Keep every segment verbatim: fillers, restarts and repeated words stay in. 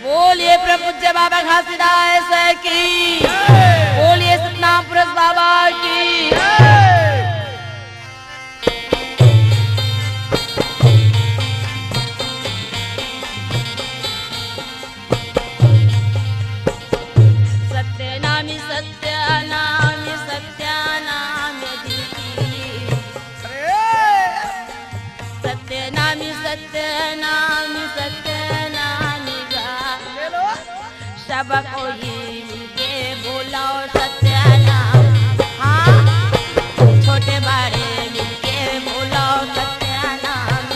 बोलिए परम पूज्य बाबा घासीदास की। बोलिए सतनाम पुरुष बाबा की। सत्यनामी सत्यनामी सत्यनामी जी। सत्यनामी सत्यनामी सत्यनामी गा। सब कोई मिलके बोलो सत्यनाम। हाँ, छोटे बड़े मिलके बोलो सत्यनाम।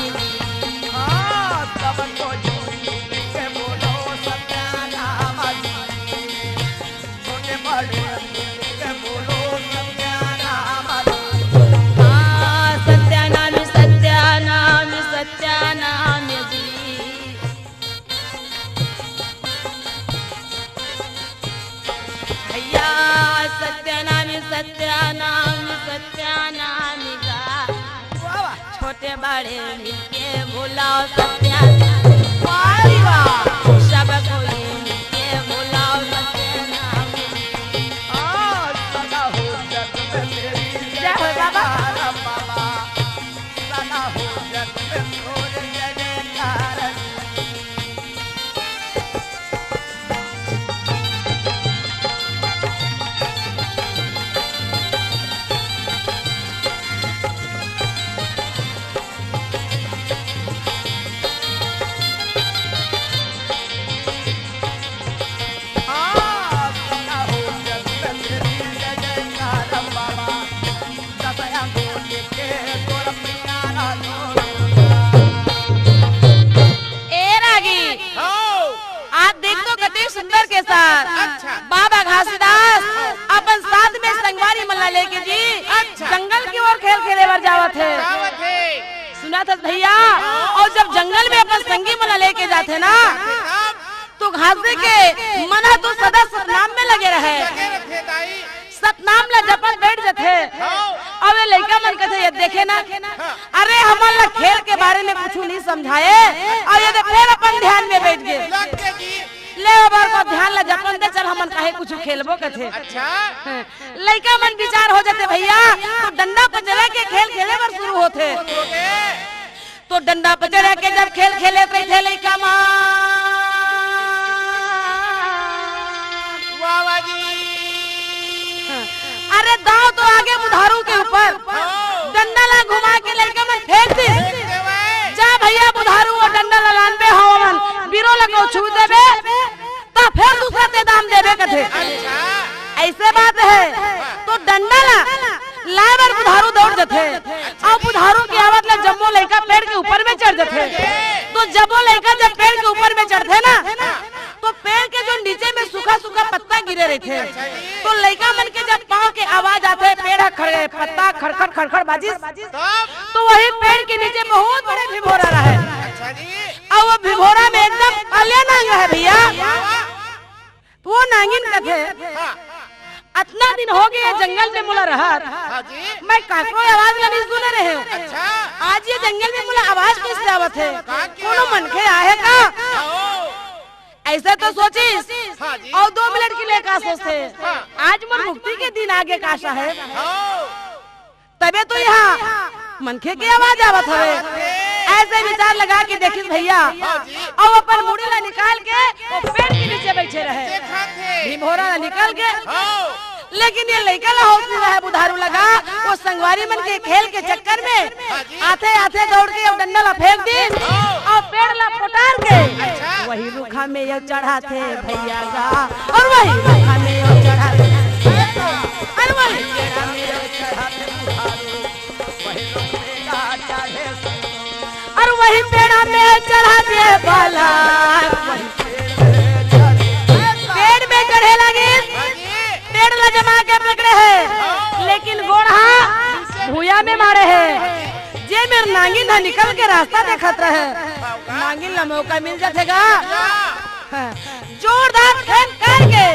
हाँ, सब कोई मिलके बोलो सत्यनाम। छोटे बड़े मिलके बोलो सत्यनाम। हाँ, सत्यनाम, सत्यनाम, सत्यनाम जी। भैया सत्यनामी सत्यनामी सत्यनामी गा। वाह, वाह। छोटे बड़े मिलके बोलाओ सत्यनामी। वाह रे वाह। सब कोई मिलके बोलाओ सत्यनामी। हाँ, सदा हो जग में तेरी जय हो बाबा। जयकारा बाबा। सदा हो जग में तोरे जय जयकार। ए रागी, हाँ। आज देख तो कते सुंदर के साथ अच्छा। बाबा घासीदास हाँ। अपन साथ में संगवारी मन ला लेके जी अच्छा। जंगल की ओर खेल खेले बर जावत हे। जावत हे। सुनत हस भैया, हाँ। अउ जब जंगल में अपन संगी मन ला लेके जाथे ना, जाथे तब। तो घासी के मन ह तो सदा सतनाम में लगे रहे। लगे रथे दाई। सतनाम ला जपत बैठ जथे। हाँ। अउ ये लइका मन कथे, "ये देखे ना, हाँ। अरे हमन ला खेल के बारे में कुछु नहीं समझाए, अउ ये दे फेर अपन ध्यान में बैठ गे।" लग गे जी। ले ओबर को ध्यान ला जपन दे, चल हमन काहे कुछु खेलबो कथे। अच्छा। हाँ। लइका मन विचार हो जथे भैया, तो डंडा पचरा के खेल खेले बर शुरू होथे। होथे। तो डंडा पचरा के जब खेल खेले रहिथे लइका मन। वाह, वाह जी। अरे दांव तो आगे बुधारू के ऊपर। हाँ। डंडा ला घुमा के लइका मन फेंक दिस। फेंक देवे। जा भैया बुधारू वो डंडा ला लानबे हवा मन। बीरो ला को छू देबे। त फेर दूसरा ते दाम देबे कथे। अच्छा। अइसे बात हे। तो डंडा ला लाए बर बुधारू दौड़ जथे। अउ बुधारू के आवत ले जम्मो लइका पेड़ के ऊपर में चढ़ जथे। तो जम्मो लइका जब पेड़ के ऊपर में चढ़थे ना, तो पेड़ के जो नीचे में सूखा सूखा पत्ता गिरे रहिथे, तो लइका मन के जब पाँव के आवाज आथे, पेड़ ह खड़, पत्ता खड़खड़ खड़खड़ बाजिस, तब? तो वही पेड़ के नीचे बहुत बड़े भिभोरा रहे। अच्छा जी। अउ वो भिभोरा में एकदम कलिया नांग रहे भैया। वाह, वाह। वो नांगिन कथे, हाँ। "अतना दिन हो गे जंगल में मोला रहत, हाँ जी। मैं काकरो आवाज ला नहीं सुने रहे हूँ। अच्छा। आज ये जंगल में मोला आवाज कइसे आवत हे? का किया? कोनो मनखे आहे का?" हाँ। अइसे तो सोचिस, हाँ जी। अउ दो मिनट के लिए का सोचथे? हाँ। आज मोर मुक्ति के दिन आगे का साहेब। हाँ। तभे तो यहाँ मनखे के आवाज आवत हवे। अइसे विचार लगा के देखिस भैया, हाँ जी। अउ अपन मुड़ी ला निकाल के वो पेड़ के नीचे बइठे रहे। देखत हे। भिभोरा ला निकल के। हाँ। लेकिन ये लइका ला होश नहीं रहे, बुधारू लगा, वो संगवारी मन के खेल के चक्कर में हाँ जी। आथे आथे दौड़ के वो डंडा ला फेंक दिस, हाँ। अउ पेड़ ला पोटार के अच्छा। वही रूखा में ये चढ़ाथे भैया गा, अउ वही रूखा में ये चढ़ाथे। अरे वही पेड़ा में चढ़ा दे बाला। पेड़ में चढ़े लगे, पेड़ ला जमा के पकड़े हे, लेकिन गोड़ हा भूया में मारे हे। जे मेर नांगिन हा निकल के रास्ता देखत रहे, नांगिन ला मौका मिल जाथे गा। हाँ। जोरदार खेल करके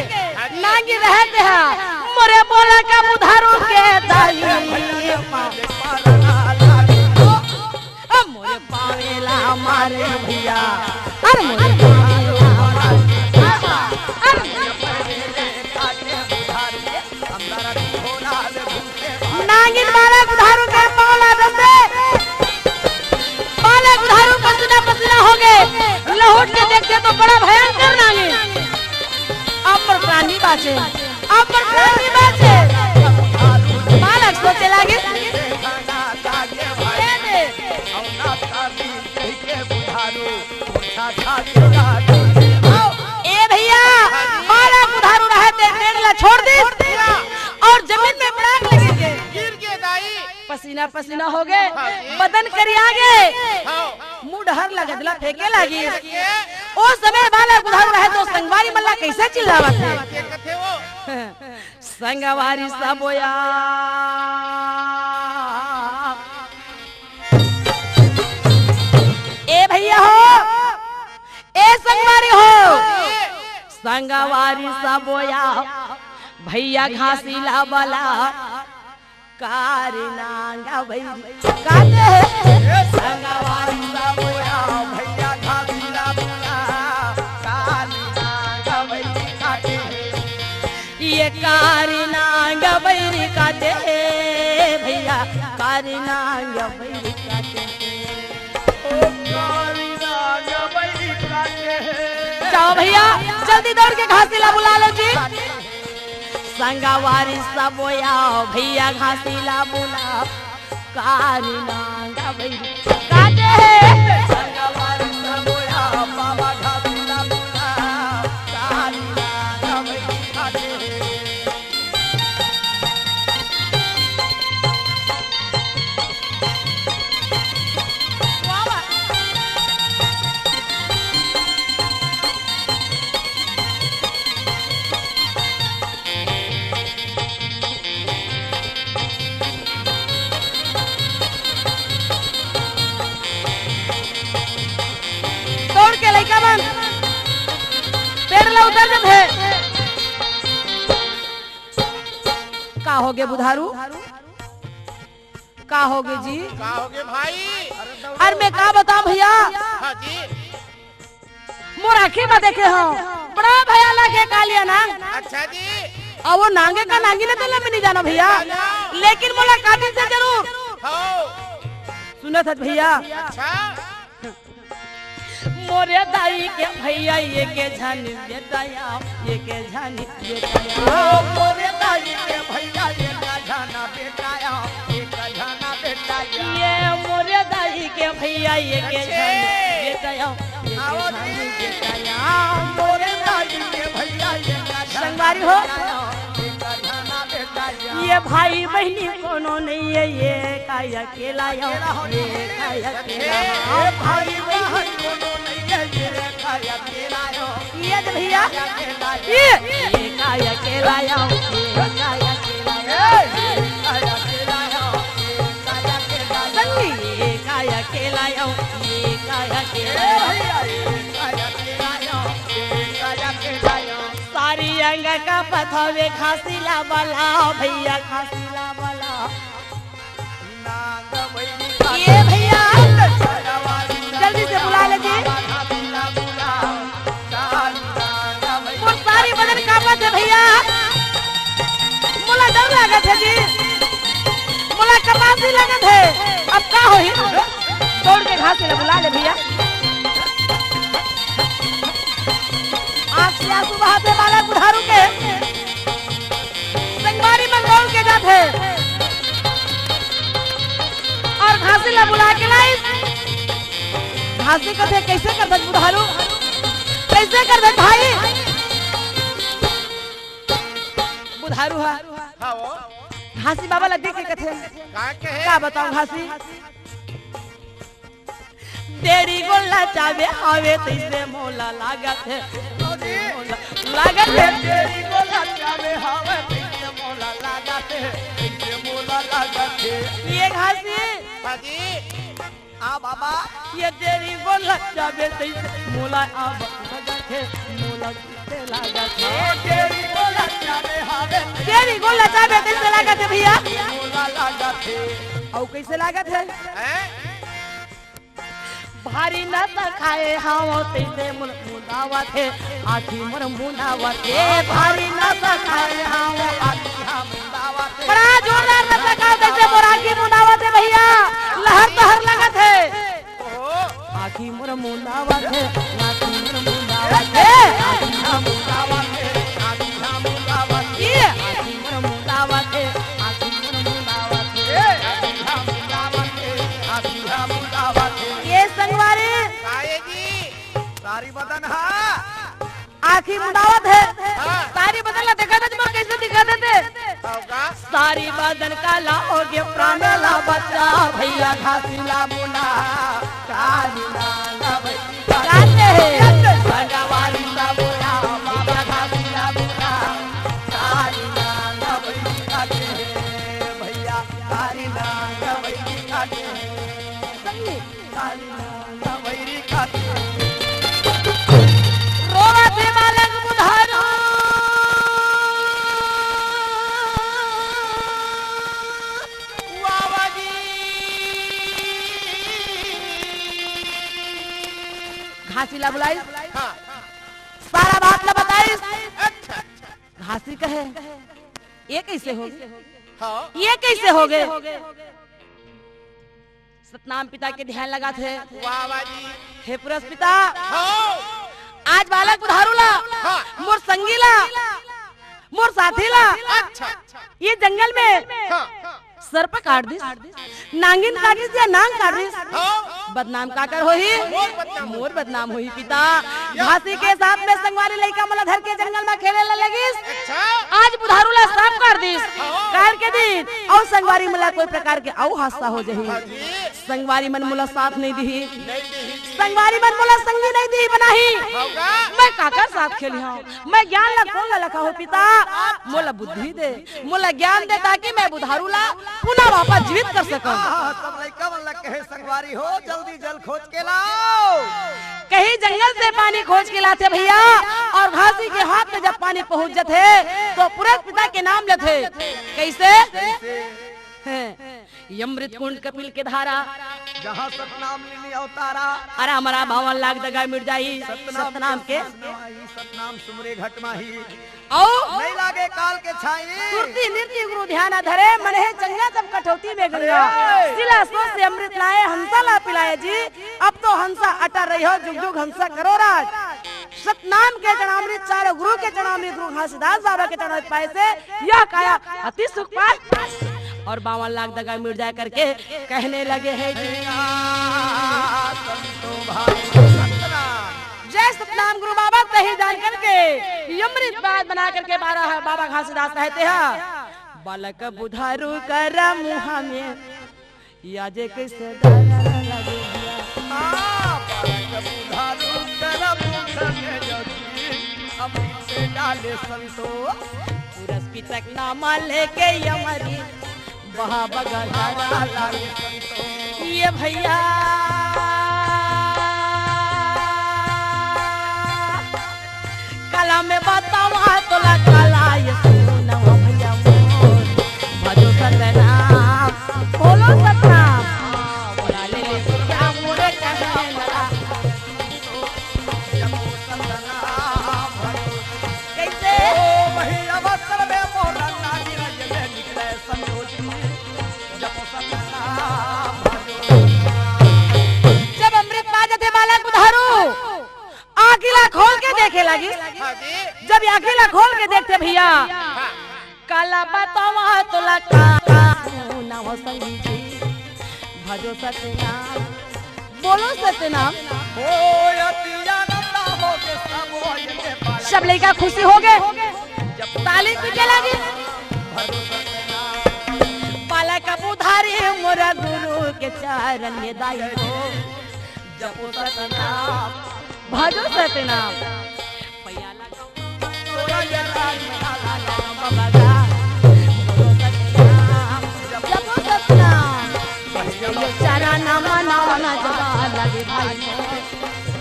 नांगी रहे तेहा, मोरे बोला का बुधारू के दाई। ओ, ओ मोरे पावेला मारे भैया, अरे मोरे पावेला मारे। बाचे, अब मोर प्राण नइ बाचे। बालक सोचे लागिस, ए दे। ए भइया, बालक बुधारू रहे ते पेड़ ला छोड़ दिस अउ जमीन में पड़ाक लगे गे। गिर गे दाई। पसीना पसीना हो गे, हाँ जी। बदन करिया गे, हाँ। मुंह डहर ला गदला फेंके लागिस। फेंके। ओ समय बालक बुधारू रहे तो संगवारी मन ला कइसे चिल्लावत हे? के कथे वो? संगवारी सबो या। ए भइया हो, ए संगवारी हो, संगवारी सबो या, भइया घासी ला बला। कारी नांग बइरी काटे हे। ए संगवारी सबो या भइया घासी ला बला, कारी नांग बइरी काटे हे। ये कारी नांग बइरी काटे हे भइया, कारी नांग बइरी काटे हे। ओ कारी नांग बइरी काटे हे। जाओ भइया, जल्दी दौड़ के घासी ला बुला लो जी। संगवारी सबो या भइया घासी ला बुला, कारी नांग बइरी काटे हे। संगवारी सबो या बाबा घासी ला बुला, कारी नांग बइरी काटे हे। दौड़ के लइका मन पेड़ ला उतर जथे। का होगे बुधारू? का होगे जी? का होगे भाई? अरे मैं का बतांव भइया? हाँ जी। मोर आँखी म देखे हंव, बड़ा भयानक हे कालिया नांग। अच्छा जी। अउ वो नांगे का नांगी ने तो मैं नइ जानंव भइया, लेकिन मोला कातिस जरूर। हाँ। सुनत हस भइया? अच्छा। मोरे दाई के भइया एके झन बेटा आव, एके झन बेटा आव। मोरे दाई के भइया एके झन बेटा आव, एके झन बेटा आव। ये मोरे दाई के भइया एके झन बेटा आव, एके झन बेटा आव। मोरे दाई के भइया एके झन संगवारी हो। ये भाई बहिनी कोनो नइ हे, ये का अकेला आव, ये का अकेला आव। भाई बहिनी कोनो नइ हे, ये का अकेला आव। ये दे भइया, ये, ये का अकेला आव, ये का अकेला आव। संगी, ये का अकेला आव, ये का अकेला आव। सारी अंग कांपत हवे, घासी ला बला भइया, घासी ला बला। ये भइया, जल्दी से बुला ले जी। मोर सारी बदन कांपत हे भइया, मोला डर लागत हे जी, मोला कपासी लागत हे। अब का होही? दौड़ के घासी ला बुला ले भइया। आँख से आंसू बहाथे बालक बुधारू के। संगवारी मन दौड़ के जाथे अउ घासी ला बुला के लाइस। घासी कथे, कइसे करथस बुधारू? कइसे करथस भाई? बुधारू हा। हाँ वो। घासी बाबा ला देख के कथे, का कहे? का बतांव घासी? डेढ़ी गोला चाबे हवे तइसे मोला लागत हे, लागत हे। डेढ़ी गोला चाबे हवे तइसे मोला लागत हे, तइसे मोला लागत हे। ये घासी। हाँ जी। आ बाबा। ये डेढ़ी गोला चाबे तइसे मोला अब लागत हे, मोला लागत हे। डेढ़ी गोला चाबे हवे। डेढ़ी गोला चाबे तइसे लागत हे भइया। मोला लागत हे। अउ कइसे लागत हे? हैं? भारी नशा खाए हवं तइसे मोर मुंदावत हे, आँखी मोर मुंदावत हे। भारी नशा खाए हवं, आँखी हा मुंदावत हे। बड़ा जोरदार नशा खाओ तइसे मोर आँखी मुंदावत हे भइया, लहर तहर लगत हे। आँखी मोर मुंदावत हे, आँखी मोर मुंदावत हे। आँखी हा मुंदावत हे, आँखी हा मुंदावत हे। आँखी मुदावत हे। हाँ। सारी बदन ला देखा था, कइसे दिखा देते। होगा। सारी बदन काला होगे, प्राण ला बचा, भइया घासी ला बुला, काली नांगा बइठी काटे हे। संगवारी ला बुला, भइया घासी ला बुला, काली नांगा बइठी काटे हे। भइया काली नांगा बइठी काटे हे। संगी। काली नांगा बइठी काटे हे। रोवत हे बालक बुधारू। वाह, वाह जी। घासी ला बुलाइस। हाँ। सारा बात ला बताइस। अच्छा, अच्छा। घासी कहे, ये कइसे होगे? हाँ। ये कइसे होगे? सतनाम पिता के ध्यान लगाथे। वाह, वाह जी। हे पुरस पिता, हाँ। आज बालक बुधारू ला, हाँ। मोर संगी ला, मोर साथी ला, अच्छा। ये जंगल में हाँ। सर्प काट दिस, नांगिन काट दिस या नांग काट दिस। हाँ। बदनाम काकर होही? मोर बदनाम होही। मोर बदनाम होही पिता। या। घासी के साथ में संगवारी लइका मन ला धर के जंगल में खेले ला लगिस। अच्छा। आज बुधारू ला सांप काट दिस। हाँ। काल के दिन अउ संगवारी मन ला कोई प्रकार के अउ हादसा हो जाही। हाँ जी। संगवारी मन मोला साथ नइ दिही। नइ दिही। संगवारी मन मोला संगी नइ दिही बनाही। होगा। मैं काकर साथ खेलिहौं? मैं ज्ञान ला कोन ला लखा हो पिता? मोला बुद्धि दे, मोला ज्ञान दे, ताकि मैं बुधारू ला पुनः वापस जीवित कर सकौं। आहा, सब लइका मन ला कहे संगवारी हो, जल्दी जल खोज के लाओ। कहीं जंगल से पानी खोज के लाथे भइया, अउ घासी के हाथ में जब पानी पहुंच जाथे, तो पुरस पिता के नाम लेथे। कइसे? कइसे? हैं। अमृत कुंड कपिल के धारा। जहाँ सतनाम लीनी अवतारा। अरे हमर बावन लाख दगा मिट जाही। सतनाम सतनाम के के। सतनाम सुमरे घट माही। अउ नइ लागे काल के छाई। सुरती नृति गुरु ध्यान धरे, मन हे चंगा तब कठौती में गंगा। अरे। सिला सोच से अमृत लाए, हंसा ला पिलाए जी। अब तो हंसा अटल रहिहौ, जुग जुग हंसा करो राज। सतनाम के चरणामृत, चारों गुरु के चरणामृत, गुरु घासीदास बाबा के चरणामृत पाए से यह काया अति सुख पाए। अउ बावन लाख दगा मिट जाए करके कहने लगे हैं जी। जय सतनाम गुरु बाबा, सही जान करके अमृत बात बना करके बारह बाबा घासीदास कहते हैं, बालक बुधारू कर मुँह में या जे कइसे डर लगे भइया। हाँ, बालक बुधारू कर मुँह में यदि अमृत डाले संतोष। पुरस पिता के नाम लेके अमृत बहा बगल हरा लागे संतोष। ये भइया। कला में बतावा तोला कला, ये सुनवा भइया मोर, भजो सतनाम, बोलो सतनाम। बोला ले ले भइया मोरे कहने लगा। कइसे? ओ भइया अवसर में मोर नानी रज में निकले संतोषी। जब अमृत पा जाथे बालक बुधारू, आँखी ला खोल के देखे लगिस। हाँ जी। जब आँखी ला खोल के देखथे भइया, हाँ। काला बतावा तोला का, का सुना हो संगी जी, भजो सतनाम, बोलो सतनाम। ओ अति आनंद हो के सब हो ये बालक। सब लइका खुशी हो गे, जब ताली पीटे लगिस। भजो सतनाम। बालक बुधारी मोरा गुरु के चरण में दाई हो। जपो सतनाम। भजो सतनाम। पैया लगाओ। तोरा जरा निकाला लगा बाबा गा। जपो सतनाम। जपो सतनाम। ये चारा नामा नामा ना जपा लगे भाई।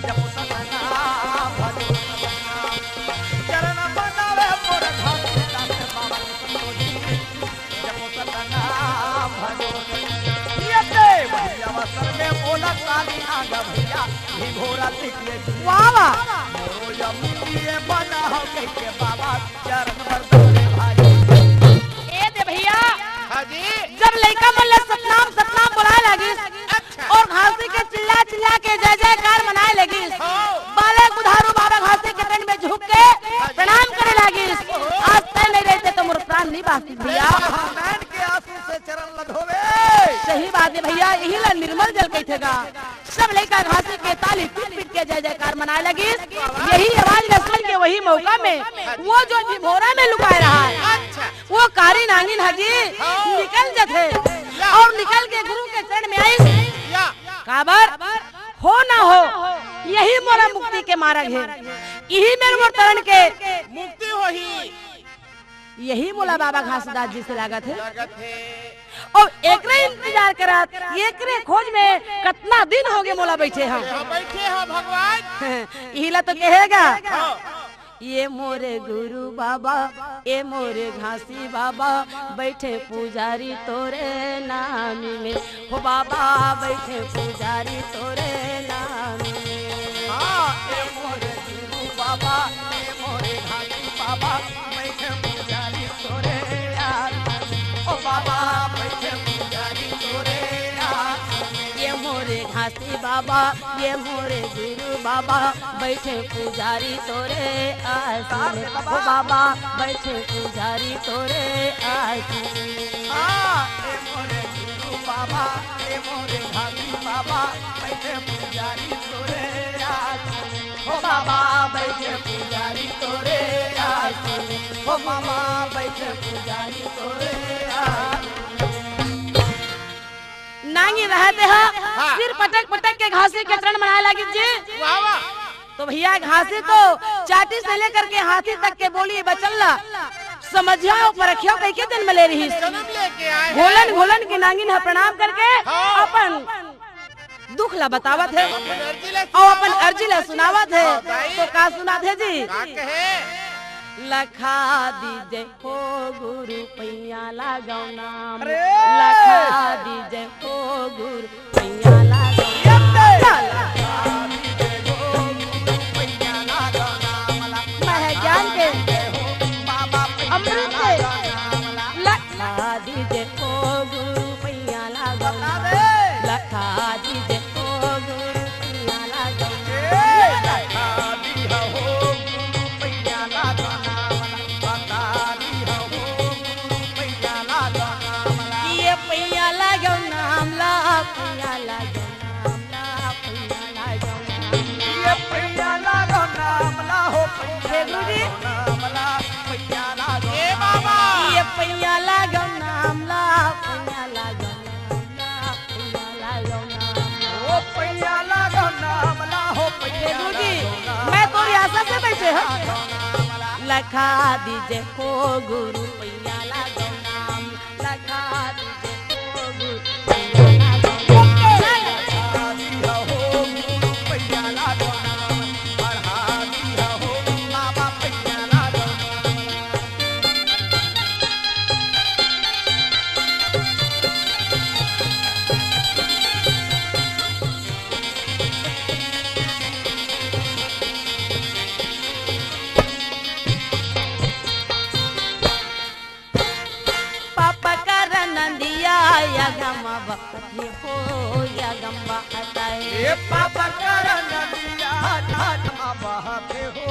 जपो सतनाम। भजो सतनाम। चरण बनावे मोर घाट के दास बाबा के संतोषी। जपो सतनाम भजो। ये दे भइया अवसर में बोला काली नाग भइया, भी घोड़ा लिख ले। वाह, वाह। मोरो यमुनिये बना हो कह के बाबा चरण बरदले भाई। ए दे भइया। हाँ जी। जब लइका मन ले सतनाम, सतनाम बोलाए लागिस, अच्छा। अउ घासी के चिल्ला चिल्ला के जय जयकार मनाए लगिस। हाँ। बालक बुधारू बाबा घासी के चरण में झुक के प्रणाम करे लागिस। आज तैं नइ रहते तो मोर प्राण नइ बाँचतिस भइया। नैन के आंसू से चरण ल धोवे। सही बात हे भइया, इही ला निर्मल जल कहिथे गा। सब लइका घासी के ताली पीट पीट के जय जयकार मनाए लगिस। यही आवाज ला सुन के वही मौका में वो जो भिभोरा में लुकाए रहा है, अच्छा। वो कारी नांगिन ह जी हाँ। निकल जथे या। और निकल के गुरु के चरण में आई। या। काबर? हो ना हो, यही मोला मुक्ति के मार्ग हे, यही मेर मोर तरन के मुक्ति होही। यही मोला बाबा घासीदास जी से लागत हे। लागत हे। अउ एकरे इंतजार करत, एकरे खोज में कतना दिन होगे मोला बइठे हंव। हाँ, बइठे हंव भगवान। इही ला तो कहेगा। हाँ। ये मोरे गुरु बाबा, ये मोरे घासी बाबा, बइठे पुजारी तोरे नामी में। हो बाबा, बइठे पुजारी तोरे नामी में। हाँ, ये मोरे गुरु बाबा, ये मोरे घासी बाबा, बइठे पुजारी तोरे आस। ओ बाबा, बइठे पुजारी तोरे आस। ये मोरे घासी बाबा, ये मोरे गुरु बाबा, बइठे पुजारी तोरे आस में। ओ बाबा, बइठे पुजारी तोरे आस में। हाँ, ये मोरे गुरु बाबा, ये मोरे घासी बाबा, बइठे पुजारी तोरे आस में। ओ बाबा, बइठे पुजारी तोरे आस में। ओ बाबा, बइठे पुजारी तोरे आस में। नांगी रहते ह, हाँ। सिर पटक पटक के घासी के चरण मनाए लागिस जी। वाह, वाह। तो भइया, घासी तो चाटी से लेकर के हाथी तक के बोली बचन ला समझिया अउ परखिया कहिके जन्म ले रहिस। जन्म लेके आए हैं। घोलन घोलन के नांगिन ह प्रणाम करके हाँ। अपन दुख ला बतावत हे अपन अर्जी ला अउ अपन सुनावत। अर्जी ला सुनावत हे। हाँ, दाई। तो का सुनात हे जी? का कहे? लखा दीजे हो गुरु पैया लागव नाम। अरे! लखा दीजे हो गुरु पैया लागव नाम। लखा दीजे हो गुरु पैया लागव नाम। मैं ज्ञान के बाबा पैया अमृत से लागव नाम। लखा दीजे हो गुरु पैया लागव नाम। लखा दीजे हो गुरु पैया लागव नाम। लखा दीजे हो गुरु पैया लागव नाम। ये पैया लागव नाम ला, पैया लागव नाम ला, पैया लागव नाम ला। ये पैया लागव नाम ला हो, पैया हे गुरुजी। लागव नाम ला, पैया लागव ए बाबा। ये पैया लागव नाम ला, पैया लागव नाम ला। ओ पैया लागव नाम ला हो, पैया फेगू जी, लागव नाम मैं तोरी आशा से बैठे हंव। लखा दीजे हो गुरु पैया लागव नाम, लखा दीजे हो गुरु पैया लागव नाम। लखा दीजे हो गुरु पैया लागव नाम, बढ़ा दीजे हो बाबा पैया लागव नाम। पाप कर नंदिया यगम बहत हे हो, यगम बहत हे। ये पाप कर नंदिया यगम बहत हे हो,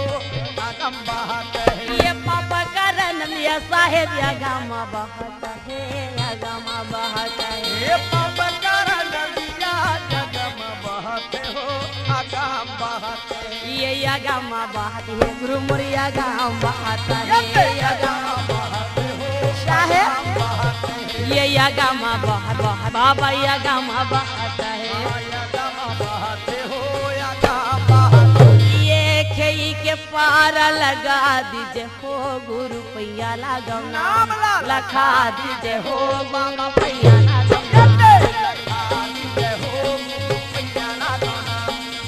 यगम बहत हे। ये पाप कर नंदिया साहेब यगम बहत हे, यगम बहत हे। ये पाप कर नंदिया यगम बहत हे हो, यगम बहत हे। ये यगम बहत हे गुरु मोर यगम बहत हे, ये यगम बहत हे हो, साहेब। ये यगम बहत, बहत, बाबा यगम बहत हे। ये खेई के पार लगा दीजे हो गुरु पैया लागव नाम, लखा दीजे हो बाबा पैया लागव नाम।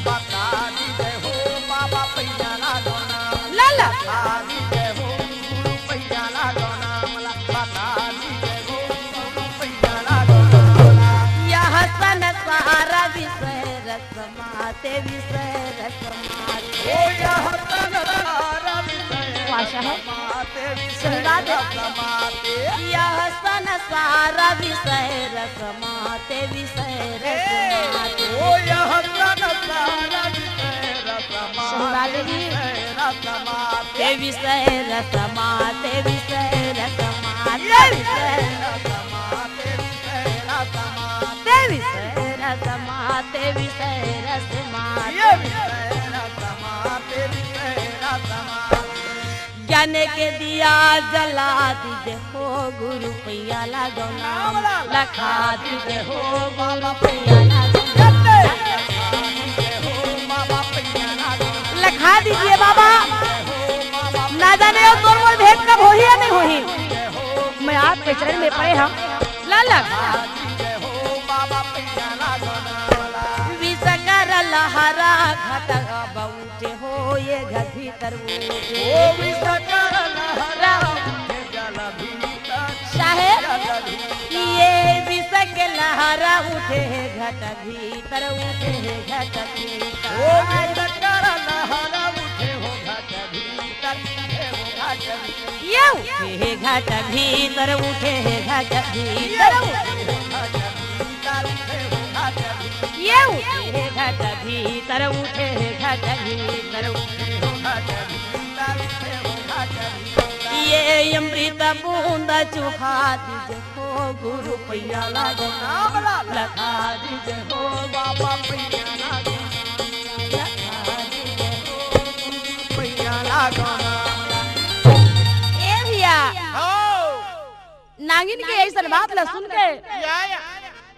बता दीजे हो बाबा पैया लागव नाम। लाला। बता दीजे हो गुरु पैया लागव नाम। बता दीजे हो गुरु पैया लागव नाम। यह संसार विषय रस माते विषय रस माते। ओ यह संसार विषय वाशा है। रस माते विषय सुनवा दे। रस माते। यह संसार विषय रस माते विषय रस माते। ओ यह संसार विषय रस माते सुनवा दे जी। विषय रस माते। ते विषय रस माते विषय रस माते ये विषय विषय रस माते विषय रस माते। ते विषय रस माते विषय रस माते। ये विषय रस माते विषय रस माते। जाने के दिया जला दीजे हो गुरु पैया लागो ना, लखा दीजे हो बाबा पैया लागो ना। लखा दीजिए बाबा, ना जाने हो तोर मोर भेंट कब होही या नहीं होही। मैं आपके चरण में पड़े हम। ला लखा दीजे हो बाबा पैया लागो ना। विष कर लहरा घट अब उठे हो ये घर भीतर उठे। ओ विष कर लहरा उठे जल भीतर। साहेब, जल भीतर। ये विष के लहरा उठे है घट भीतर उठे है घट भीतर। ओ विष कर लहरा उठे हो घट भीतर उठे हो घट भीतर। ये उठे है घट भीतर उठे है घट भीतर उठे है घट भीतर। ये उठे हे घट भीतर उठे हे घट भीतर उठे हे घट भीतर उठे हे घट भीतर। ये अमृत बूंद चुखा दीजे हो गुरु पैया लागो ना, लखा दीजे हो बाबा पैया लागो ना, लखा दीजे हो गुरु पैया लागो ना। ए भैया, हो। नांगिन के ऐसन बात ला सुन के या, या।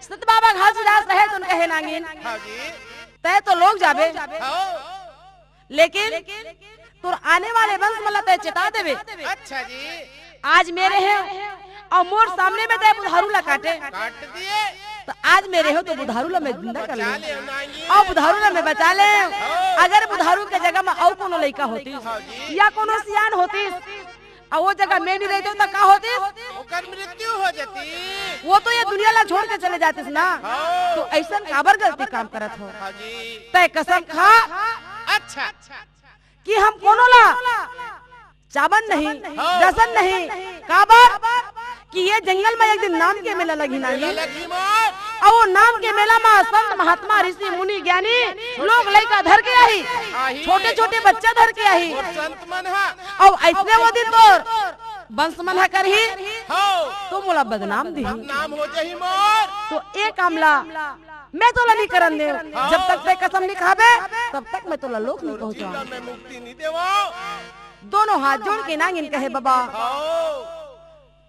संत बाबा घासीदास रहे तो उनके हे नांगिन, हाँ जी। तय तो लोग जाबे, हाँ। लेकिन तोर आने वाले वंश मन ला तय चेता देबे। अच्छा जी। आज मेरे हे अउ मोर सामने में तय बुधारू ला काटे, काट दिए। तो आज मेरे हे तो बुधारू ला मैं जिंदा कर बचा लूं। ले नांगिन। अउ बुधारू ला मैं बचा ले। हाँ। अगर बुधारू के जगह में अउ कोनो लइका होतिस, हाँ जी। या कोनो सियान होतिस, अउ वो जगह में नहीं रहते तो का होतिस? ओकर मृत्यु हो जाती। वो तो ये दुनिया ला छोड़ के चले जातिस ना। हाँ। तो ऐसन काबर गलती काम करत हो? हाँ जी। तय कसम खा अच्छा। कि हम कोनो ला चाबन नहीं, हाँ। डसन नहीं, काबर कि ये जंगल में एक दिन नाम के मेला लगही ना मेला जी। लगही मार। अउ वो नाम के मेला में संत महात्मा ऋषि मुनि ज्ञानी लोग लइका धर के आही, आही। छोटे-छोटे बच्चा धर के आही। अउ संत मन हा। अउ अइसने वो दिन तोर वंश मन हा करही, हाँ। तो मोला बदनाम दिही। बदनाम हो जही मोर। तो ए काम ला मैं तोला नहीं करन देव। हाँ। जब तक तय कसम नहीं खाबे, तब तक मैं तोला लोक नहीं पहुंचाऊं। मैं मुक्ति नहीं देवो। दोनों हाथ जोड़ के नांगिन कहे, बाबा, हाँ।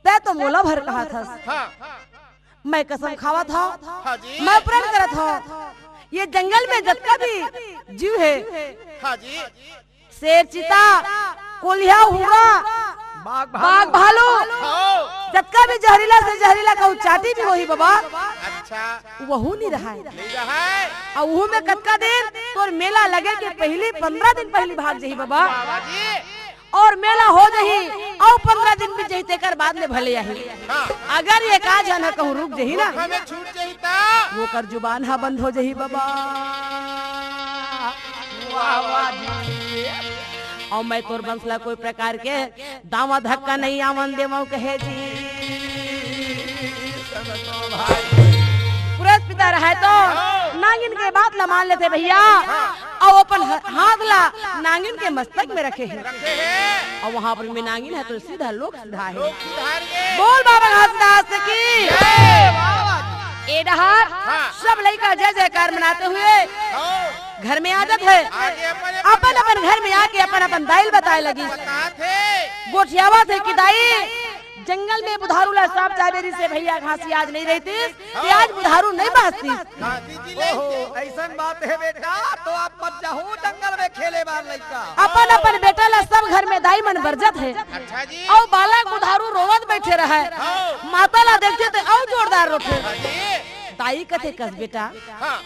तय तो मोला भर कहाथस। हाँ। मैं कसम खावत हंव, हाँ जी। मैं प्रण करत हंव, ये जंगल में जतका भी जीव हे, हाँ जी। शेर, चीता, कोलिया, हुआ, बाघ, बाघ, भालू। भालू, हाँ। जतका भी जहरीला से जहरीला कहूं चांटी भी होही बाबा, अच्छा। वहू नहीं रहय। नहीं रहय। अउ वहू में कतका दिन तोर मेला लगे के पहिली पंद्रह दिन पहिली भाग जही बाबा। बाबा जी। अउ मेला हो जही, अउ पंद्रह दिन बीत जही, तेकर बाद ले भले आही। हाँ। अगर ये का झन ह कहूं रुक जही ना, हमें छूट जही ता। ओकर जुबान हा बंद हो जही बाबा। वाह, वाह जी। अउ मैं तोर वंश ला कोई प्रकार के दावा धक्का नहीं आवन देवंव कहे जी। संतो भाई। पुरस पिता रहय तो हाँ। नांगिन के बात ला मान लेते भैया। हाँ। अउ अपन ह-, हाथ ला नांगिन के मस्तक में रखे हे। रखे हे। अउ वहां पर में नांगिन हे तो सीधा लोक सिधारे। लोक सिधारे। बोल बाबा घासीदास की। जय बाबा। ए डहर हाँ। सब लइका जय जयकार मनाते हुए हाँ। घर में आ जात हे। आगे अपन अपन अपन घर में आके अपन अपन दाई ल बताए लगिस। बतात हे। गोठियावत हे कि दाई, जंगल में बुधारू ला सांप चाबे रिहिसे भैया, घासी आज नहीं रहितिस, ते आज बुधारू नहीं बांचतिस। घासी जी ले ओहो, अइसन बात हे बेटा, तो आप मत जाहू जंगल में खेले बर लइका। अपन अपन बेटा ला सब घर में दाई मन बरजत हे। अच्छा जी। अउ बालक बुधारू रोवत बइठे रहय। हाँ। माता ला देखथे ते अउ जोरदार रोथे। हाँ जी। दाई कथे, कस बेटा, हाँ।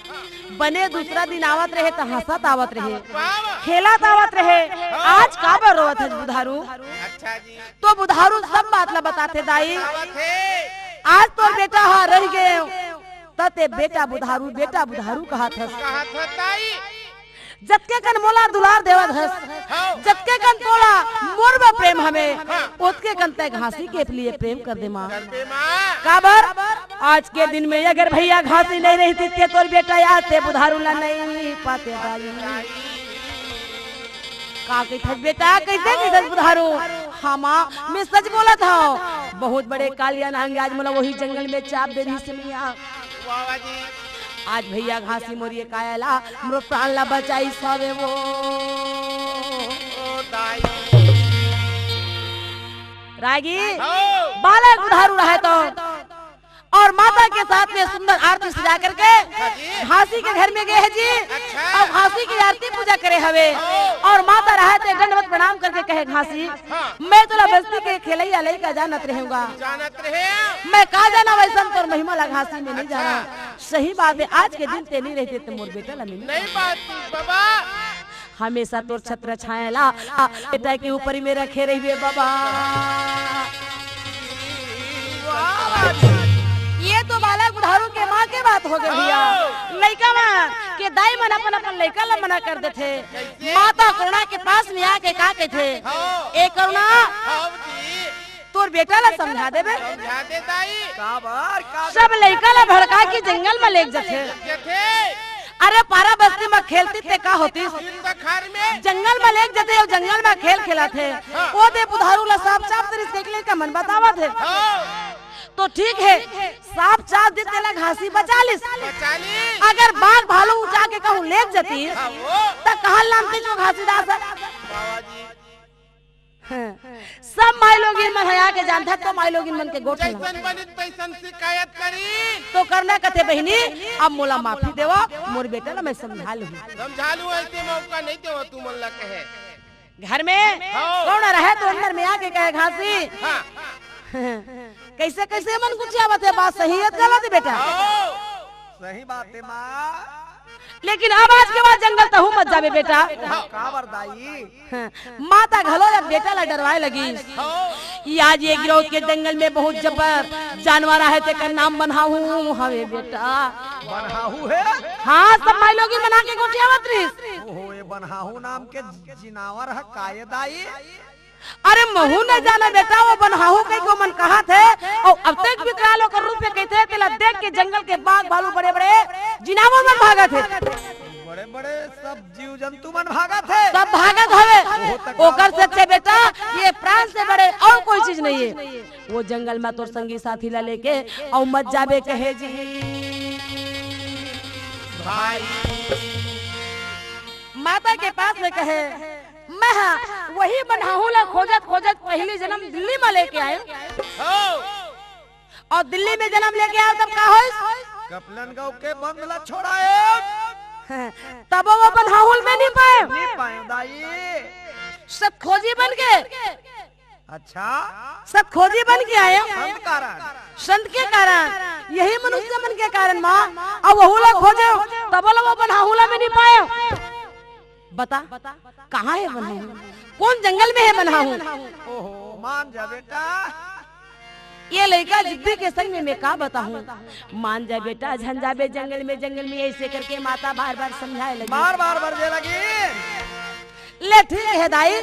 बने दूसरा दिन आवत रहे त हंसत आवत रहे, वाह, वाह। खेलत आवत रहे, हाँ। आज काबर रोवत हस बुधारू? अच्छा जी। तो बुधारू सब बात ला बताथे, दाई, बतावत हे। आज तोर बेटा ह रहि गे, त ते बेटा बुधारू, बेटा बुधारू कहत हस। कहत हस, दाई। जतके कन मोला दुलार देवत हस, हाँ। जतके कन तोला मोर बर प्रेम हवे, हाँ। ओतके कन तैं घासी के लिए प्रेम कर दे माँ। कर दे माँ। काबर? आज के दिन में अगर भैया घासी नहीं रहितिस ते तोर बेटा आज ते बुधारू ला नहीं पाते दाई। का कहिथस बेटा, कइसे कहिथस बुधारू? हाँ माँ, मैं सच बोलत हंव। बहुत बड़े कालिया नांग आज मोला वही जंगल में चाप दे रिहिसे मइया। वाह, वाह जी। आज भैया घासी मोर ये काया ला, मोर प्राण ला बचाइस हवे वो। ओ दाई। रागी, हाँ। बालक बुधारू रहे तो और माता के साथ में सुंदर आरती सजा करके हाँ जी। घासी के घर में गए हैं जी। अच्छा। और घासी की आरती पूजा करे हवे। हाँ। और माता रहे ते दंडवत प्रणाम करके कहे, "घासी, हाँ। मैं तोला बस्ती के खेलैया लइका जानत रहूंगा।" जानत रहे। मैं का जाना वैसन तोर महिमा ला घासी में नहीं अच्छा। जाना। सही बात है, आज के दिन ते नहीं रहते तो मोर बेटा ला मिली। नहीं बात बाबा। हमेशा तोर छत्र छाया ला, आ, बेटा के ऊपर ही में रखे रहिबे बाबा। ये तो बालक बुधारू के माँ के बात हो गई भैया। हाँ। लइका मन के दाई मन अपन अपन लइका ला मना कर देथे। कैसे? माता करुणा के पास में आके का कहथे? हाँ। ए करुणा, हाँ जी। तोर बेटा ला समझा देबे। समझा दे दाई। काबर, काबर? सब लइका ला भड़का के जंगल में लेग जथे। जथे। अरे पारा बस्ती में खेलती ते का होतिस? दिन भर घर में। जंगल में लेग जथे अउ जंगल में खेल खेलत हे। हाँ। ओ दे बुधारू ला सांप चाब तरिस के लइका मन बतावत हे। हाँ। तो ठीक है, सांप चाब दे तेला घासी बचा लिस। बचा लिस। अगर बाघ भालू उठा के कहूँ लेग जतिस, हाँ, वो। त कहाँ लानतिस वो घासीदास? बाबा जी। हाँ। सब माई लोगिन मन ह आके जानथे तो माई लोगिन मन के गोठ ला। जैसन बनिस तैसन शिकायत करी। तो करना कथे बहिनी, अब मोला माफी देवा, मोर बेटा ला मैं समझा लूँ। समझा लूँ, ऐसे मौका नहीं देवा तू मन ला कहे। घर में हाँ। कौन रहे तो अंदर में आके कहे, "घासी।" हाँ। कैसे कैसे मन कुछ आवत है, बात सही है गलत है बेटा? हाँ। सही बात है माँ। लेकिन अब आज के बाद जंगल तहू मत जाबे बेटा। हाँ। काबर दाई? हाँ, माता घलो जब बेटा ला डरवाए लगी, हाँ। ये आज ये गिरौद के जंगल में बहुत जबर जानवर आहे, तेकर नाम बनहाहू हवे बेटा। बनहाहू है? हाँ, सब माई लोगिन बना के गोठियावत रहिस। ओहो, ये बनहाहू नाम के जिनावर ह का ये दाई? अरे महू न जाना बेटा, वो बनहाहू कहिके ओमन कहत हे, अउ अब तक विकराल ओकर रूप में कहिथे, तेला देख के जंगल के बाघ भालू बड़े बड़े जिनावर मन भागत हे। बड़े बड़े सब जीव जंतु मन भागत हे। सब भागत हवे। ओकर से अच्छे बेटा, ये प्राण से बड़े अउ कोई चीज नहीं है। वो जंगल में तोर संगी साथी ला लेके अउ मत जाबे कहे जी। भाई। माता के पास में कहे, मैं हा वही बनहाहू ला खोजत खोजत पहली जन्म दिल्ली में लेके आए। हो। अउ दिल्ली में जन्म लेके आए तब का होइस? कपलन गांव के बंद ला छोड़ाए। हाँ, तब वो बनहाहू में नहीं पाए। नहीं पाए दाई। सत खोजी बन के। अच्छा। सत खोजी बन के आए। संत कारण। संत के कारण। यही मनुष्य मन के कारण माँ। अब वहू ला खोजे, तब ला वो बनहाहू ला में नहीं पाए। बता, कहाँ है बनहाहू? कौन जंगल में है बनहाहू? ओहो, मान जा बेटा। ये लइका जिद्दी के संग में मैं का बताहूँ? मान जा बेटा, झन जाबे जंगल में, जंगल में, ऐसे करके माता बार बार समझाए लगी। बार बार बरजे लगी। ले ठीक है दाई,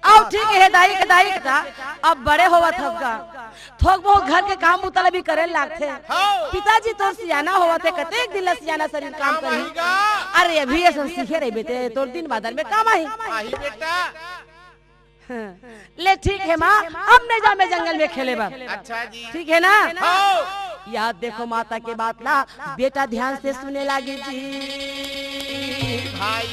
अउ ठीक है दाई के दाई का, अब बड़े होवत हव गा, थोक बहुत घर के काम बुता ल भी करे लागथे। हाँ। पिताजी तोर सियाना होवत हे, कतेक दिन ला सियाना शरीर काम काम करही। आही गा। अरे अभी असन सीखे रहिबे ते, तोर दिन बादर में काम आही। आही बेटा। हाँ। ले ठीक है माँ, अब नहीं जाबे जंगल में खेले बर। अच्छा जी। ठीक है ना? हाँ। याद देखो माता के बात ला, बेटा ध्यान से सुने लागे जी। भाई।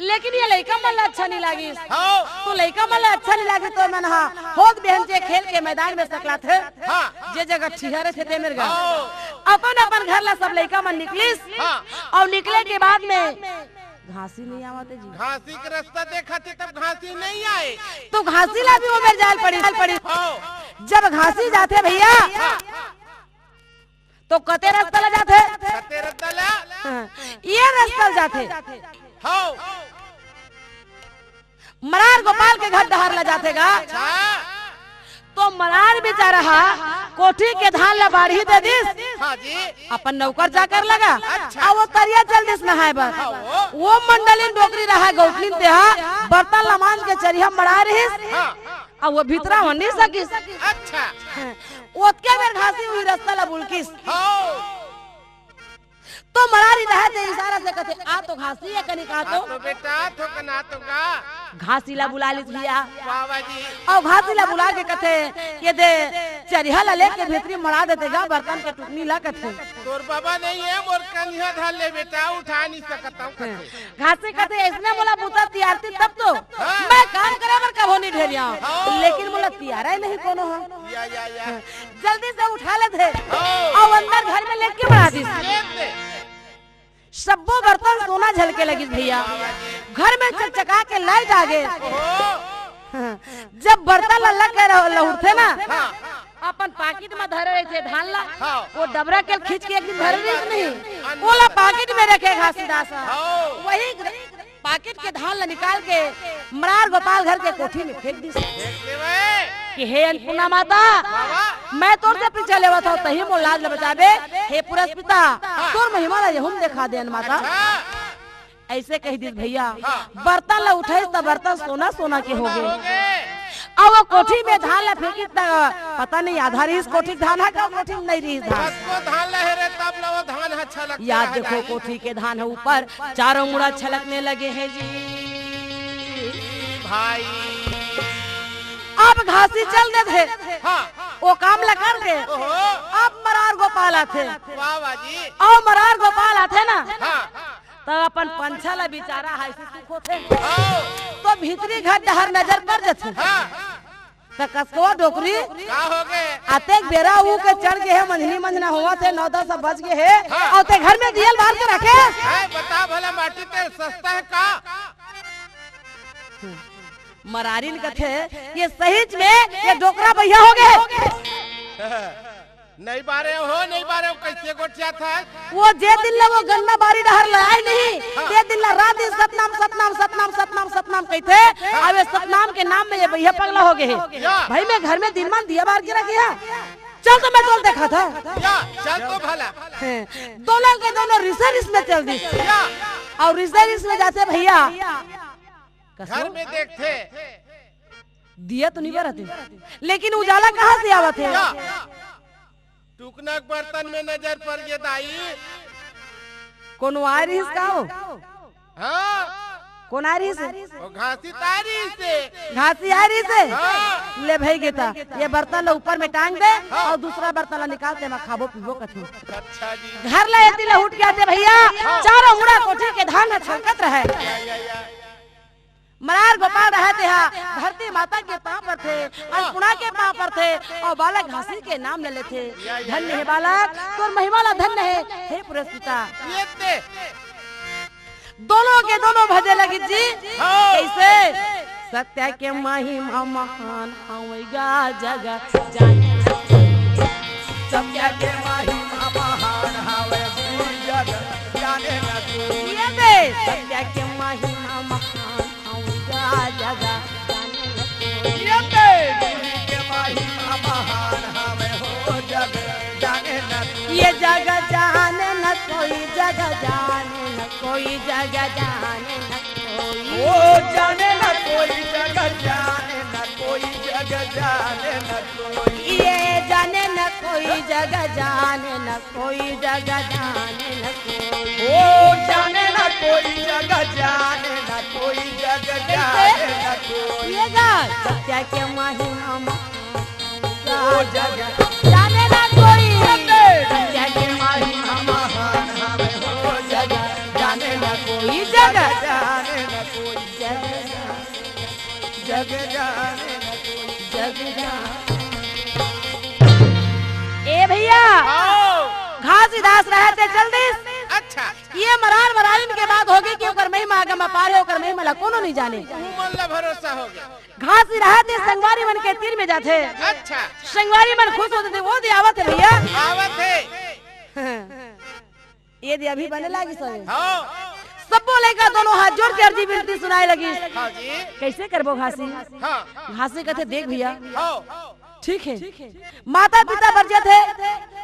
लेकिन ये लइका मन ला अच्छा नहीं लागिस। हाँ। तो लइका मन ला अच्छा नहीं लागिस तो मन हा होत बिहन जे खेल के मैदान में सकलाथे। हाँ। जे जगह ठिहरे थे ते मेर गा। हाँ। अपन अपन घर ला सब लइका मन निकलिस। हाँ। अउ निकले के बाद में घासी नहीं आवत हे जी। घासी के रास्ता देखत हे तब घासी नहीं आए। तो घासी ला भी वो मेर जाल पड़ी, जाल पड़ी। हाँ। जब घासी जाथे भैया, हाँ। तो कते रास्ता ला जाथे? कते रास्ता ला? हाँ। ये रास्ता ला जाथे। हाँ। मरार गोपाल के घर डहर ला जाथे गा। अच्छा। तो मरार बेचारा हा कोठी के धान ला बाढ़ी दे दिस। हाँ जी। अपन नौकर चाकर लगा। अच्छा। अउ वो तरिया चल दिस नहाए बर। हाँ, वो। वो मंडलिन डोकरी रहा गौठनिन ते हा बर्तन ला मांज के चरिहा मड़ा रहिस। हाँ। अउ वो भीतरा हो नहीं सकिस। अच्छा। हाँ। ओतके बेर घासी उही रास्ता ला बुलकिस। हाँ। तो मरारी रहे ते इशारा से कथे, "आ तो घासी है कनी का तो।" आ तो बेटा, थोकन आ तो का। घासी ला बुला लिस भैया। बाबा जी। अउ घासी ला बुला के कथे, "ये दे, चरिहा ला लेके भीतरी मड़ा देते गा, बर्तन के टुकनी ला," कथे। तोर बाबा नहीं है, मोर कनिहा धर ले बेटा, उठा नहीं सकत हूँ कथे। घासी कथे, "इसने मोला बुता तियारती तब तो हाँ। मैं काम करे बर कोनी ढेरिया, हाँ। लेकिन मोला तियारा ही नहीं कोनो ह। या, या, या। जल्दी से उठा लेथे, हाँ। अउ अंदर घर में लेके बढ़ा दिस। ये दे। सब्बो बर्तन सोना झलके लगिस भैया, घर में चकचका के लाइट आ गे। ओहो। जब बर्तन ला लग के रह-, लहुरथे ना, हाँ। अपन पाकिट में धरे रहिथे धान ला, हाँ। वो डबरा के खींच के एक दिन धरे रहिस नहीं, अंदर। ओला पाकिट में रखे घासीदास ह। हाँ। वही पाकिट के धान ला निकाल के मरार गोपाल घर के कोठी में फेंक दिस। फेंक देवे। कि हे अन्नपूर्णा माता, बाबा। मैं तोर से पीछा लेवत हव, तहीं मोर लाज ल बचाबे। हे पुरस्पिता, हाँ। तोर महिमा ला यहूँ देखा दे अन्न माता। अच्छा। ऐसे कहि दिस भैया, हाँ। बर्तन ला उठाइस त बर्तन सोना सोना के हो गे। हो गे। अब वो कोठी में धान ला फेंकिस त पता नहीं आधा रहिस कोठी के धान ह, का कोठी में नहीं रहिस धान। बस वो धान ला हेरे तब ला वो धान ह छलक याद रहा देखो जाई। कोठी के धान ह ऊपर चारों मुड़ा छलकने लगे हैं जी। भाई। अब घासी चल देथे। हाँ। वो काम ला कर दे। ओहो। अब मरार गोपाल आथे। वाह, वाह जी। अब मरार गोपाल आथे ना। हाँ। त अपन पंछा ला बिचारा हाय से सुख होथे। हाँ। तो भीतरी घर डहर नजर पड़ जथे। हाँ। त कसकवा डोकरी का हो गे? अतेक बेरा ऊ के चढ़ गे हे, मंझनी मंझना होवत हे, नौ दस बज गे हे, हाँ। अउ ते घर में दियल बार के रखे। है, बता भला माटी तेल सस्ता है का? मरारिन कथे, ये सहीच में ये डोकरा बइहा हो गे। नहीं बारे हो, नहीं बारे हो, कैसे गोठियाथस? वो जे दिन ला वो गन्ना बारी डहर लाए नहीं, हाँ। ते दिन ला रात दिन सतनाम, सतनाम, सतनाम, सतनाम, सतनाम कहिथे। हाँ। अबे सतनाम के नाम में ये बइहा पगला हो गे हे। या। भाई मैं घर में दिन मान दिया बार के रखे हँव। चल तो मैं तोला देखाथँव। या, चल तो भला। हैं, दोनों के दोनों रिसे रिस में चल दिस। या। अउ रिसे रिस में जाथे भैया। कसो? घर में देखथे। दिया तो नहीं बरत हे, लेकिन उजाला कहाँ से आवत हे? या। टुकना के बर्तन में नजर पड़ गे दाई। कोनो आय रिहिस का हो? हाँ। कोन आय रिहिस? वो घासी त आय रिहिस हे। घासी आय रिहिस हे? हाँ। ले भई गे त, ये बर्तन ला ऊपर में टांग दे हाँ। अउ दूसरा बर्तन ला निकाल दे, मैं खाबो पीबो कथी। अच्छा जी। घर ला एती ला उठ के आथे भैया, हाँ। चारों मुड़ा कोठी के धान ह छलकत रहय। या, या, या। मरार गोपाल रहय तेहा धरती माता के पाँव परथे, अन्नपूर्णा के पाँव परथे अउ बालक घासी के नाम ल लेथे। धन्य हे बालक, तोर महिमा ला धन्य हे, हे पुरस्पिता। ये दे। दोनों के दोनों भजे लगिस जी। हाँ। कइसे? सत्य के महिमा महान हवय गा जग जाने। सत्य के महिमा महान हवय पूरी जग जाने न कोई। ये दे। सत्य के महिमा महान हवय गा जग जाने न कोई। ये दे। पूरी के महिमा महान हवय हो जग जाने न कोई। ये जग जाने न कोई, जग जाने न कोई, जग जाने न कोई। ओ जाने न कोई, जग जाने न कोई, जग जाने न कोई। ये जाने न कोई, जग जाने न कोई, जग जाने न कोई। ओ जाने न कोई, जग जाने न कोई, जग जाने न कोई। ये गा सत्य के महिमा ओ जग जाने ना कोई। जग के माही हम महान हवे हो जग जाने ना कोई। जग जाने ना कोई। जग जाने ना कोई। जग जाने। ए भैया, आओ। घासीदास रहे ते चल दिस। अच्छा। ये मरार मरारिन के बात होगे कि ओकर महिमा अगम अपार हे, ओकर महिमा ला कोनो नहीं जाने। तू मन ला भरोसा होगे। घासीदास संगवारी मन के तीर में जाथे। अच्छा। संगवारी मन खुश होथे, वो दे आवत हे भैया। आवत हे। ये दे अभी बने लागिस हे। हाँ। सब्बो लइका दोनों हाथ जोड़ के अर्जी बिनती सुनाए लगिस। हाँ जी। कइसे करबो घासी? हाँ। घासी कथे, देख भैया। हाँ। ठीक हे, माता पिता बर जाथे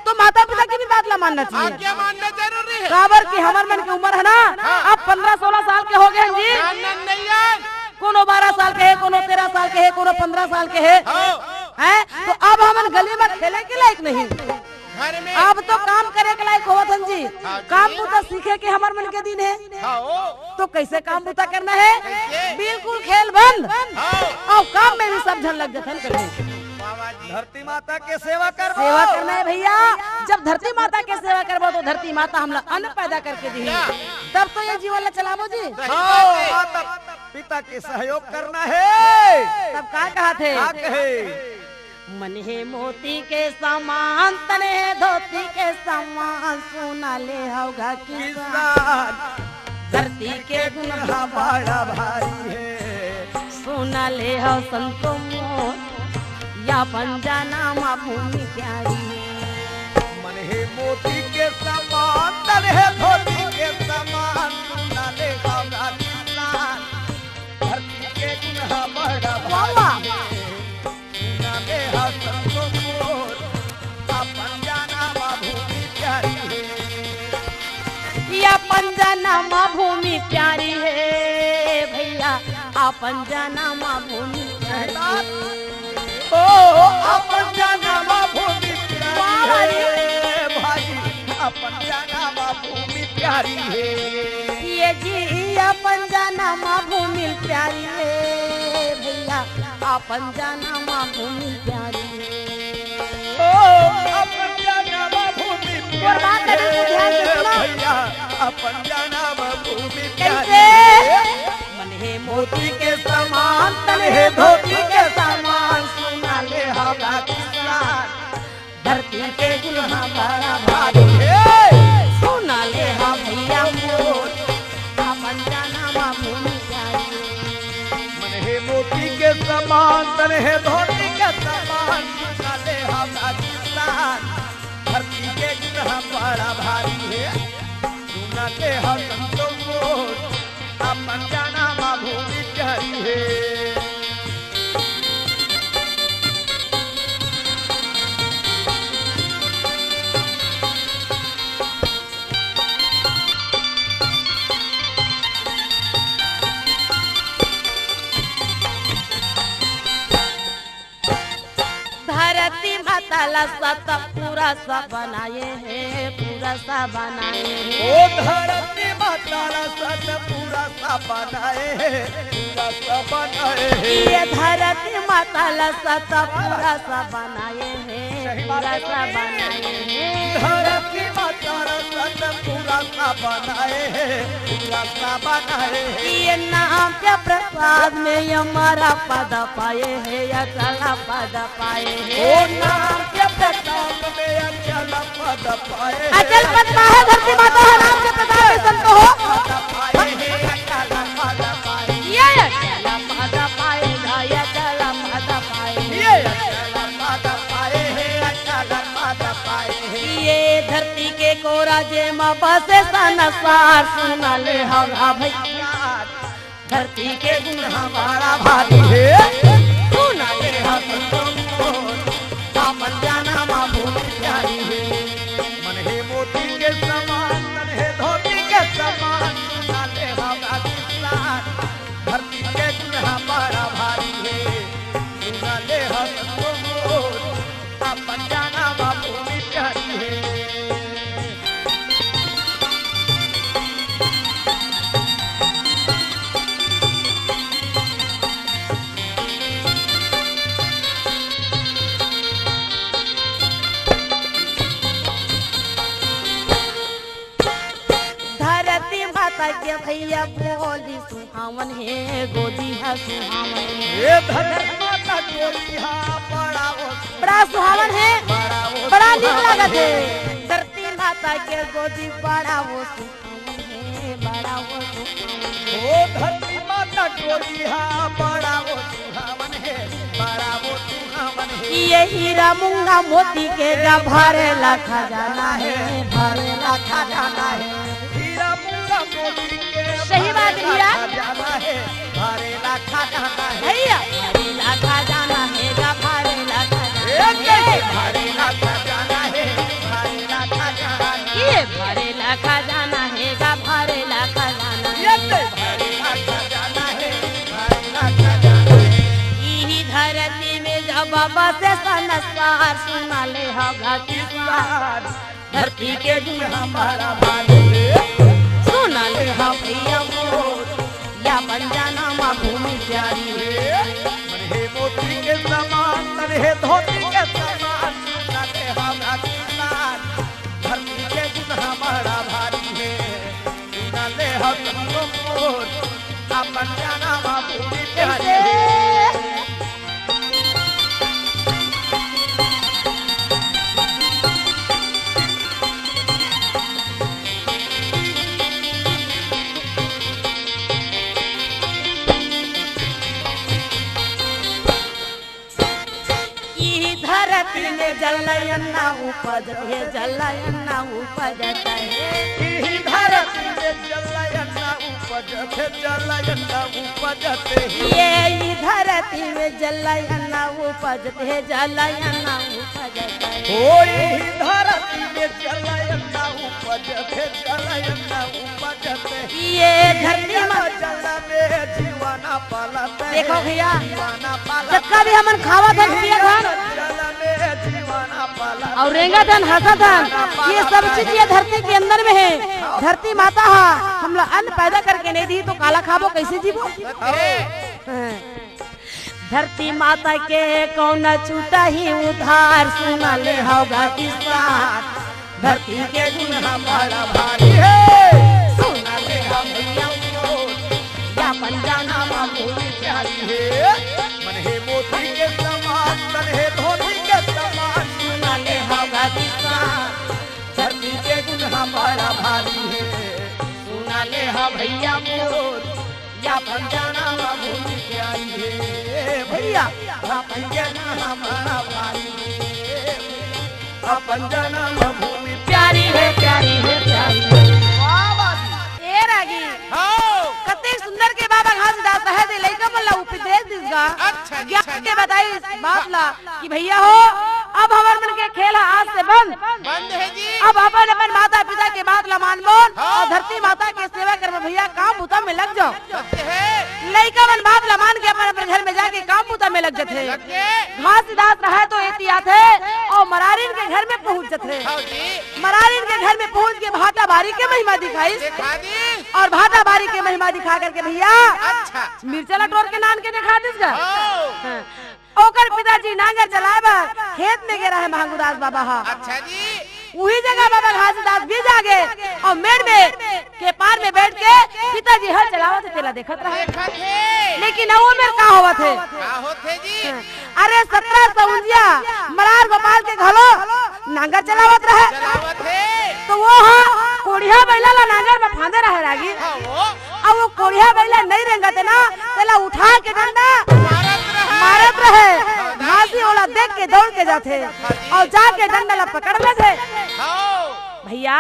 तो माता पिता के भी बात ला मानना चाहिए। आज्ञा मानना जरूरी हे। काबर कि हमर मन के उमर हे ना, हाँ। अब पंद्रह सोलह साल के होगे हन जी। ना, ना, नहीं यार। कोनो बारह साल के हे, कोनो तेरह साल के हे, कोनो पंद्रह साल के हे। हाँ। हैं? तो अब हमन गली में खेले के लायक नहीं। घर में अब तो काम करे के लायक होवत हन जी। हाँ जी। काम बूता सीखे के हमर मन के दिन हे। हाँ, ओ। तो कइसे काम बूता करना हे? कइसे? बिल्कुल खेल बंद। हाँ। अउ काम में भी सब झन लग जथन करने। बाबा जी। धरती माता के सेवा करबो। सेवा करना हे भैया। जब धरती माता के सेवा करबो तो धरती माता हमला अन्न पैदा करके दिही। या। तब तो ये जीवन ला चलाबो जी। सही बात हे। हाँ, माता पिता के सहयोग करना हे। तब का कहत हे? का कहे? मन हे मोती के समान, तन हे धोती के समान, सुना ले हव गा किसान। किसान। धरती के गुन ह बड़ा भारी हे। सुना ले हव संतो मोर, या अपन जनम भूमि प्यारी हे। मन हे मोती के समान, तन हे धोती के समान, सुना ले हव गा किसान। धरती के गुन ह बड़ा वाह, वाह। भारी हे। सुना ले हव संतो मोर, अपन जनम भूमि प्यारी हे। ये अपन जनम भूमि प्यारी हे भैया, अपन जनम भूमि प्यारी हे। ओ, अपन जनम भूमि प्यारी वाह, वाह। हे भाई, अपन जनम भूमि प्यारी हे। ये जी अपन जनम भूमि प्यारी हे भैया, अपन जनम भूमि प्यारी हे। ओ, अपन जनम भूमि तोर बात प्यारी हे, बिल्कुल ध्यान से सुना। भैया, अपन जनम भूमि कैसे? प्यारी हे। मन हे मोती के समान, तन हे धोती के समान, सुना ले हव गा किसान। धरती के गुन ह बड़ा भारी हे। सुना ले हव भैया मोर, अपन जनम भूमि प्यारी। मन हे मोती के समान, तन हे धोती के समान, सुना ले हव गा किसान। धरती के गुन ह बड़ा भारी हे। सुना ले हव संतो मोर, अपन जनम भूमि प्यारी हे। धरती माता ला सतपुरा सा बनाए हे, पुरा सा बनाए हे। ओ धरती माता ला सतपुरा सा बनाए हे, पुरा सा बनाए हे। ये धरती माता ला सतपुरा सा बनाए हे, सही बात पुरा है सा बोली। बनाए हे। धरती माता ला सतपुरा सा बनाए हे, पुरा सा बनाए हे। ये नाम के प्रसाद में ये हमारा पद पाए हे, या चला पद पाए हे। ओ नाम के प्रताप में अचल पद पाए हे। अचल पद पाए धरती माता ह नाम के प्रताप में संतो हो। पद पाए हे, अचल पद पाए। ये अचल पद पाए, ये अचल पद पाए। ये अचल पद पाए हे, अचल पद पाए हे। ये धरती के कोरा जेमा बसे संसार, सुना ले हव गा भैया। धरती के गुन ह बड़ा भारी हे। सुना ले हव संतो मोर, अपन जनम भूमि प्यारी हे। मन हे मोती के समान, तन हे धोती के समान, सुना ले हव गा किसान। धरती के गुन ह बड़ा भारी हे। सुना ले हव संतो मोर, अपन जनम भूमि प्यारी हे। धरती माता के भैया बोली सुहावन हे, गोदी ह सुहावन हे। ए धरती माता गोदी ह बड़ा ओ बड़ा सुहावन हे, बड़ा ओ बड़ा नीक सुहावन लागत हे। हे। धरती माता के गोदी बड़ा ओ सुहावन हे, बड़ा ओ सुहावन हे। ओ धरती माता गोदी ह बड़ा ओ सुहावन हे, बड़ा ओ सुहावन हे। ये हीरा मूंगा मोती के गा भरेला खजाना हे, भरेला खजाना हे। हीरा मूंगा मोती के सही बात भरेला भैया। खजाना हे, भरेला खजाना हे। भैया। भरेला खजाना हे गा, भरेला खजाना ए हे। कैसे? भरेला खजाना हे, भरेला खजाना हे। ये भरेला खजाना हे गा, भरेला खजाना ये हे। ते भरेला खजाना हे, भरेला खजाना हे। इही धरती में जब बसे संसार, सुना ले हव गा किसान। धरती के गुन ह बड़ा भारी हे। सुना ले हव भैया मोर, या अपन जनम भूमि प्यारी हे। मन हे मोती के समान, तन हे धोती के समान, सुना ले हव गा किसान। धरती के गुन ह बड़ा भारी हे। सुना ले हव संतो मोर, अपन जनम कैसे? इही धरती में जलयन्ना उपजत हे, जलयन्ना उपजत हे। इही धरती में जलयन्ना उपजत हे, जलयन्ना उपजत हे। ये इही धरती में जलयन्ना उपजत हे, जलयन्ना उपजत हे। ओ इही धरती में जलयन्ना उपजत हे, जलयन्ना उपजत हे। ये धरती में जल में जीवाना पालत हे। देखो भैया, जीवाना पालत हे। जतका भी हमन खावत हन, पियत हन, जल में जीवाना पालत हे। अउ रेंगत हन, हंसत हन, ये सब चीज ये धरती के अंदर में हे। धरती माता हा हमला अन्न पैदा करके नहीं दी तो काला खाबो, कैसे जीबो? हाँ। धरती माता के कौन छूटही उधार, सुन ले हव गा किसान, धरती के गुन ह बड़ा भारी हे। सुन ले हव भैया मोर, या पंजाना मा मोरी प्यारी हे। मन हे मोती के समान, तन हे धोती के समान, सुन ले हव गा किसान, धरती के गुन ह बड़ा भारी हे। सुन ले हव भैया मोर, या पंजाना मा भूमि प्यारी हे भैया, या पंजाना मा बड़ा भारी हे। अपन जनम भूमि प्यारी हे, प्यारी हे, प्यारी हे। वाह, वाह। ए रागी, हाँ। कतेक सुंदर के बाबा घासीदास रहे दे लइका मन ला उपदेश दिस गा। अच्छा जी, ज्ञान अच्छा जी। के बताइस बात ला कि भैया हो, अब हमर मन के खेल ह आज से बंद। बंद हे जी। अब अपन अपन माता पिता के बात ला मानबो हाँ। अउ धरती माता के सेवा करबो भैया, काम बुता में लग जाओ। सत्य हे। लइका मन बात ला मान के अपन अपन घर में जाके काम बुता में लग जथे। लग के। घासीदास रहे तो एती आथे अउ मरारिन के घर में पहुंच जथे। हाँ जी। मरारिन के घर में पहुंच के भाटा बारी के महिमा दिखाइस। दिखा दी। अउ भाटा बारी के महिमा दिखा करके भैया अच्छा। मिर्चा ला टोर के नान के दिखा दिस गा। हाँ। हाँ। ओकर पिताजी नांगर चलाए बर खेत में गे रहे महंगूदास बाबा हा। अच्छा जी। उही जगह बाबा घासीदास भी जागे अउ मेड़ में के पार में बैठ के पिताजी हल चलावत हे, तेला देखत रहे। देखत हे। लेकिन अउ मेर का होवत हे? का होत हे जी? अरे सतरा सउंजिया मरार गोपाल के घलो नांगर चलावत रहे। चलावत हे। तो वो हा कोढ़िया बइला ला नांगर में फांदे रहे रागी। हाँ, वो। अब वो कोढ़िया बइला नहीं रेंगत हे ना, तेला उठा के डंडा मारत रहे। मारत रहे। हाँ, घासी ओला देख के दौड़ के जाथे हाँ जी। अउ जाके डंडा ला पकड़ लेथे। हाँ। भैया,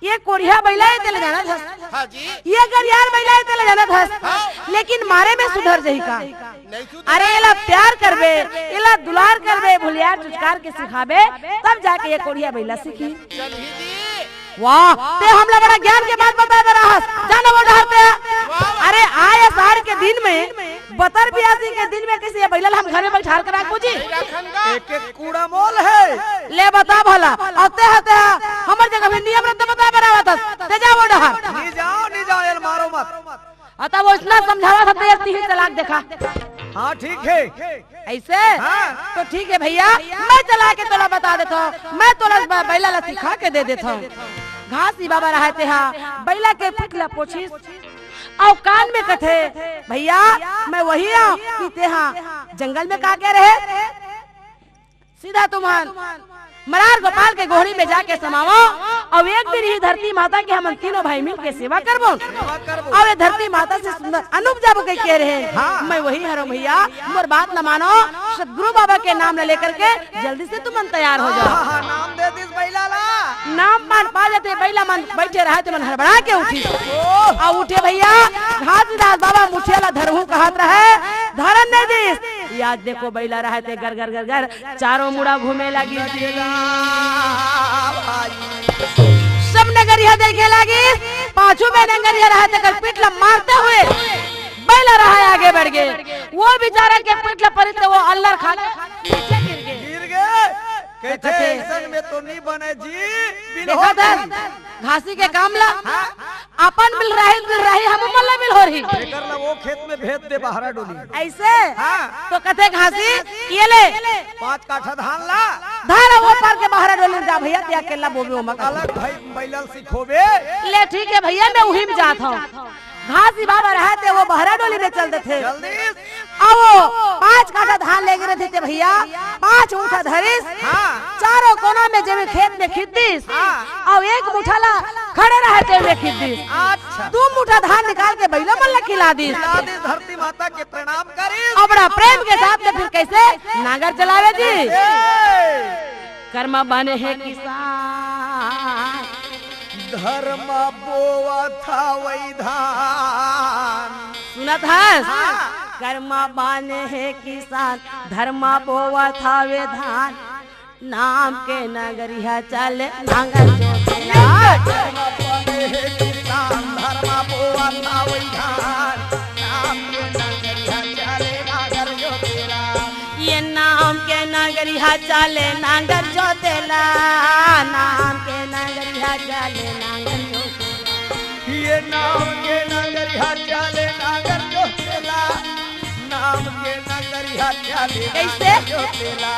ये कोढ़िया बइला हे तेला जानत हस। हाँ जी। ये गरियार बइला हे तेला जानत हस। हाँ। लेकिन मारे में सुधर जही का? नहीं सुधर। अरे एला प्यार करबे, एला दुलार करबे, भुलियार चुचकार के सिखाबे, तब जाके ये कोढ़िया बइला सीखी। चलही जी। वाह, ते हमला बड़ा ज्ञान के बात बताए बर आहस। जा ना वो डहर ते। वाह, वाह। अरे आय असाढ़ के दिन में, बतर बियासी के दिन में किसी ये बइला ल हम घर में बैठार के राखबो जी। नहीं रखन गा। एक एक कूड़ा मोल हे। ले बता भला, अउ ते ह, ते ह, हमर जगह भी नियम रद्द बताए बर आवत हस। ते जा वो डहर। नी जाओ, नी जाओ, एल मारो मत। अतः वो इतना समझावा था, तेज तीही चलाक देखा। हाँ, ठीक हे। ऐसे? हाँ। तो ठीक हे भैया, मैं चला के तोला बता देथंव, मैं तोला ब-, बइला ला सिखा के दे देथंव। घासी बाबा रहे तेहा, बइला के पीठ ला पोछिस, अउ कान में कथे, "भैया, मैं वही आंव कि तेहा जंगल में का के रहे?" सीधा तुमन मरार गोपाल के गोहरी में जाके समावव, अउ एक दिन ये धरती माता के हमन तीनों भाई मिल के सेवा करबो, सेवा करबो। अउ ये धरती माता से सुंदर अनूप जाबो कहिके रहे। हाँ। मैं वही हरंव भैया, मोर बात न मानो, सतगुरु बाबा के नाम ल लेकर के जल्दी से तुमन तैयार हो जाओ। हाँ, हाँ, नाम दे दिस बइला ला। नाम मान पा जाथे, बइला मन बइठे रहे ते मन हड़बड़ा के उठी। ओह। अउ उठे भैया, घासीदास बाबा मुठिया ला धरहूं कहत रहे, धरन नहीं दिस। ये आज देखो बइला रहे ते गर गर गर गर चारों मुड़ा घूमे लागिस। सब नगरिया देखे लागिस, पाछू में नगरिया रहे तेकर पीठ ला मारते हुए बइला रहे आगे बढ़ गे। वो बेचारा के पीठ ला परिस ते वो अल्लर खा के नीचे गिर गे। गिर गे। कथे, कथे, "अइसन में तो नी बने जी, बिन देखा होत था, नहीं।" घासी के काम ला, हाँ? अपन मिल रही, मिल रही, हम मन ला मिल हो रही। एकर ला वो खेत में भेज दे बहरा डोली। ऐसे? हाँ। तो कथे घासी, "ये ले। पाँच काठा धान ला। धान वो पार के बहरा डोली जा भैया, ते अकेला बोबे ओमा का।" अलग भाई बैलल सिखोबे। ले ठीक हे भैया, मैं उही में जात हंव। घासी बाबा रहय ते वो बहरा डोली में चल देथे। चल दिस। अउ वो पांच काठा धान लेगे रहिथे ते भइया, पांच मुठा धरिस, हाँ। चारों कोना में जमीन खेत में खींच दिस, हाँ। अउ एक मुठा ला खड़े रहय ते में खींच दिस। अच्छा। दू मुठा धान निकाल के बइला मन ला खिला दिस। खिला दिस, धरती माता के प्रणाम करिस। अउ बड़ा प्रेम के साथ में फिर कइसे नांगर चलावे जी? ए। कर्मा बने हे किसान। धर्मा बोवत हवय धान। सुनत हस? हाँ। कर्मा बने हे किसान, धर्मा बोवत हवे धान। नाम के नगरिहा चले नांगर जोतेला। कर्मा बने हे किसान, धर्मा बोवत हवय धान। नाम के नगरिहा चले नांगर जोतेला। ये नाम के नगरिहा चले नांगर जोतेला, नाम के नगरिहा चले नांगर जोतेला। ये नाम के नगरिहा चले नांगर जोतेला, नाम के नगरिहा चले कइसे? नांगर जोतेला।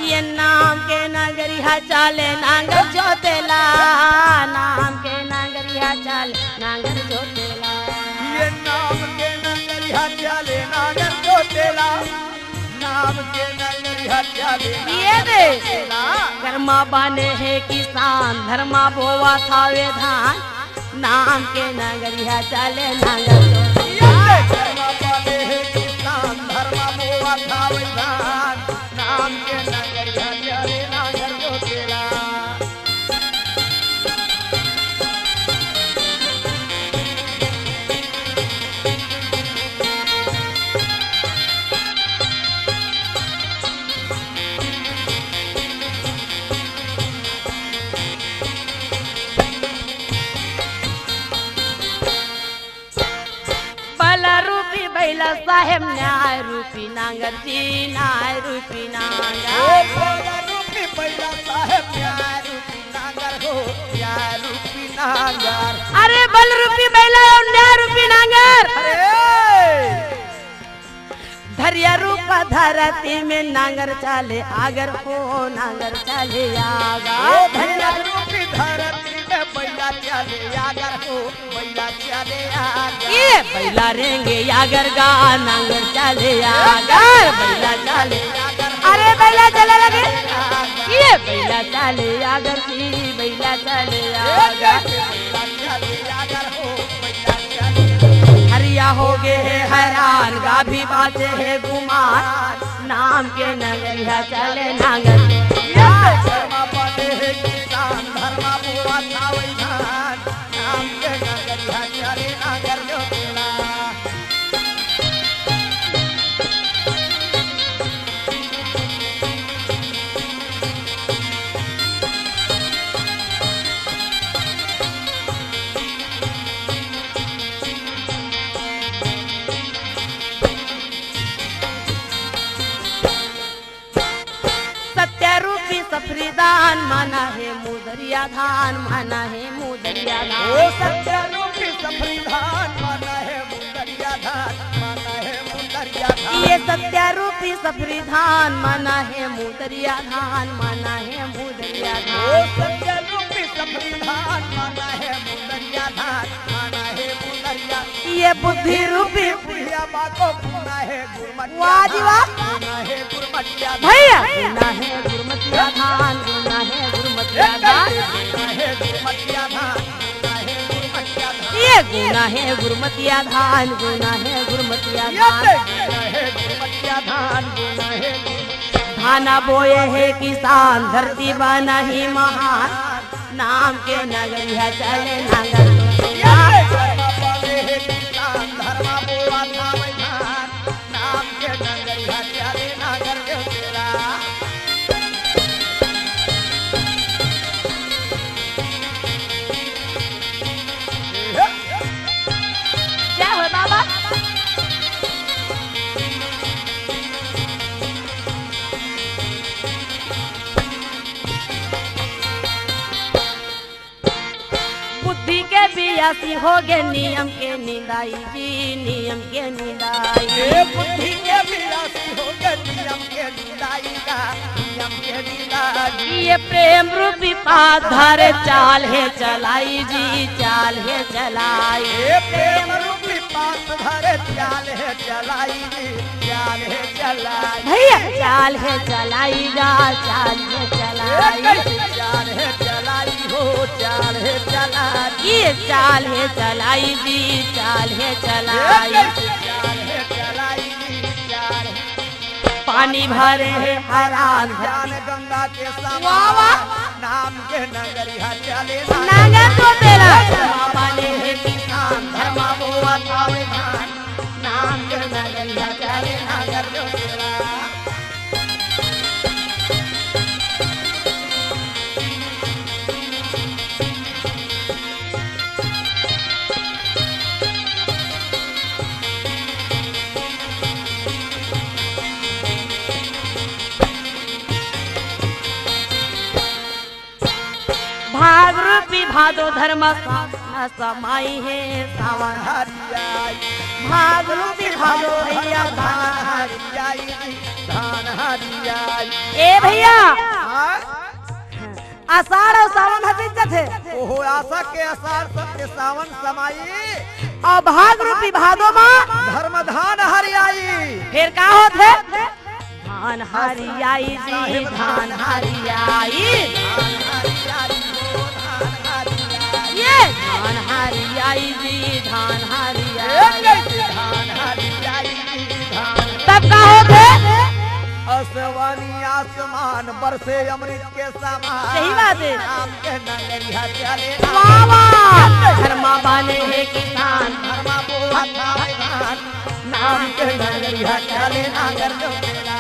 ये नाम के नगरिहा चले नांगर जोतेला, नाम के नगरिहा चले नांगर जोतेला। ये नाम के नगरिहा चले नांगर जोतेला, नाम के नगरिहा चले ये दे। नांगर जोतेला। कर्मा बने हे किसान, धर्मा बोवत हवे धान। नाम के नगरिहा चले नांगर जोतेला। ये दे। कर्मा बने हे किसान, धर्मा बोवत हवे धान। नाम के नगरिहा चले नांगर जोतेला। बल रूपी बइला साहेब, न्याय रूपी नांगर जी, न्याय रूपी नांगर। ओ बल रूपी बइला साहेब, न्याय रूपी नांगर हो, न्याय रूपी नांगर। अरे बल रूपी बइला अउ न्याय रूपी नांगर। अरे। धरिया रूपा धरती में नांगर चले आगर हो, नांगर चले आगर। ओ धरिया रूपी धरती में बइला चले आगर हो, बइला चले आगर। ये बइला रेंगे आगर गा, नांगर चले आगर, बइला चले आगर। अरे बइला चले लगे। ये बइला चले आगर जी, बइला चले आगर। हरिया होगे हे हैरान, गाभी बाचे हे गुमान। नाम के नगरिहा चले नांगर। ये कर्मा बने हे किसान, धर्मा बोवत हवे धान। नाम के नगरिहा चले नांगर जोतेला। सत्य रूपी सफरी धान, माना हे मुदरिया धान, माना हे मुदरिया धान। ओ सत्य रूपी सफरी धान, माना हे मुदरिया धान, माना हे मुदरिया धान। ये सत्य रूपी सफरी धान, माना हे मुदरिया धान, माना हे मुदरिया धान। ओ सत्य रूपी सफरी धान, माना हे मुदरिया धान, माना हे मुदरिया। ये बुद्धि रूपी बुढ़िया बाको, माना हे गुरमटिया। वाह जी वाह। गुना हे गुरमटिया धान। भैया। गुना हे गुरमटिया धान, गुना हे गुरमटिया धान। गुना हे गुरमटिया धान, गुना हे गुरमटिया धान। ये गुना हे गुरमटिया धान, गुना हे गुरमटिया ये धान। गुना हे गुरमटिया धान, गुना हे गुरमटिया धान। धाना बोए हे किसान, धरती बना ही महान। नाम के नगरिहा चले नांगर जोतेला। ये धर्मा बोवत हवे धान। नाम के नगरिहा चले नांगर जोतेला। जय हो बाबा। बुद्धि के बियासी होगे नियम के निंदाई जी, नियम के निंदाई। ये बुद्धि के बियासी होगे नियम के निंदाई का, नियम के निंदाई। ये प्रेम रूपी पात धरे चाल हे चलाई जी, चाल हे चलाई। ये प्रेम रूपी बात भरे चाल हे चलाई जी, चाल हे चलाई। भैया, चाल हे चलाई गा, चाल हे ए चलाई। कैसे चाल हे चलाई हो, चाल हे चलाई। ये चाल हे चलाई जी, चाल हे ए चलाई। कैसे चाल हे चलाई जी, चाल हे पानी भरे हे हरान। ज्ञान गंगा के समान। वाह, वाह। नाम के नगरिया चले ना। नगर को तेरा। धर्मा बने हे किसान, धर्मा बोवत हवे धान। नाम के नगरिया चले नगर को तेरा। भाग रूपी भादो धर्म सा-, समाई हे सावन। हरियाई। भाग रूपी भादो भैया धान हरियाई, धान हरियाई। ए भैया। हाँ? आषाढ़ अउ सावन ह बीत जथे। ओहो, आषाढ़ के आषाढ़, सब के सावन समाई। अउ भाग रूपी भादो मा धर्म धान हरियाई। फेर का होथे? धान हरियाई जी, धान हरियाई। धान हरियाई हो, धान हरियाई। ये धान हरियाई जी, धान हरियाई। ए, कैसे धान हरियाई जी, धान तब का होथे? असवानी आसमान बरसे अमृत के समान। सही बात है। नाम के नगरिया चले ना। वाह, वाह। धर्मा बने हे किसान। धर्मा बोवत हवे धान। नाम के नगरिया चले नागर जोतेला।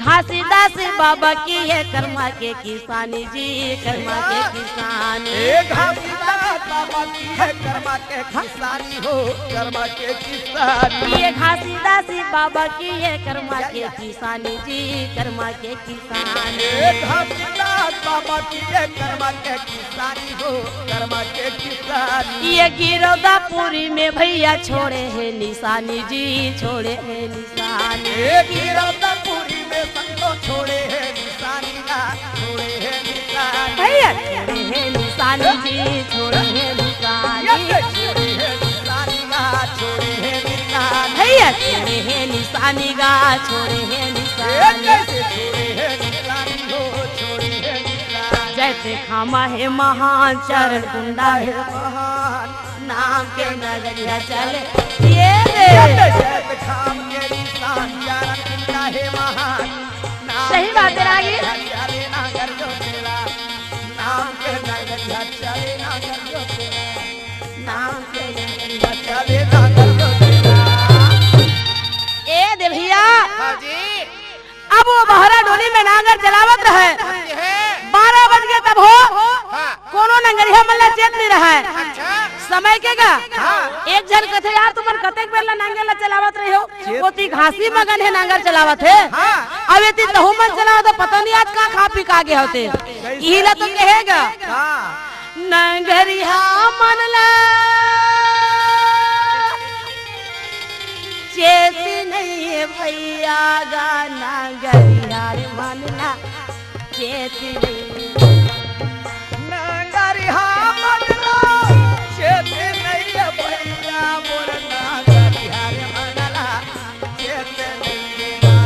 घासीदास बाबा की है कर्मा के किसानी जी, कर्मा के किसानी। ए घासीदास बाबा की है कर्मा के किसानी हो, कर्मा के किसानी। ये घासीदास बाबा की है कर्मा के किसानी जी, कर्मा के किसानी। ए घासीदास बाबा की है कर्मा के किसानी हो, कर्मा के किसानी। ये गिरौदापुरी में भैया छोड़े हैं निशानी जी, छोड़े हैं निशानी। ए गिरौदापुरी में संतो छोड़े हैं निशानी ना, छोड़े हैं निशानी। भैया छोड़े हैं निशानी जी, छोड़े हैं निशानी। ये छोड़े हैं निशानी ना, छोड़े हैं निशानी। भैया छोड़े हैं निशानी गा, छोड़े हैं ए निशानी। कैसे छोड़े हैं निशानी हो, छोड़े हैं निशानी। जैसे खामा है महान, चरण कुंडा है महान। नाम के नगरिया चले। ये दे। जैसे खाम के निशान, चरण कुंडा है महान। नाम सही के बात है, रागी। नगरिया चले नागर जोतेला। नाम के नगरिया चले नागर जोतेला। नाम के नगरिया चले नागर जोतेला। ए दे भैया। हाँ जी। अब वो बहरा डोली में नांगर चलावत रहे। ये है। बारह बज गए तब हो, हाँ। कोनो नंगरिया मन ला चेत नहीं रहे। अच्छा। समय के गा? हाँ। एक झन कथे, "यार, तुमन कतेक बेर ला नांगर ला चलावत रहे हो?" चेत ओती घासी मगन है, नांगर चलावत है। हाँ। अब एती तहू मन चलावत हो, पता नहीं आज का खा पी का गए होते। कैसे? इही ला तो कहेगा। हाँ। नंगरिया मन ला चेत नहीं है भैया गा, नंगरिया रे मन ला चेत नहीं है। नंगरिया मन ला चेत नहीं है भैया, मोर नंगरिया रे मन ला चेत नहीं है ना।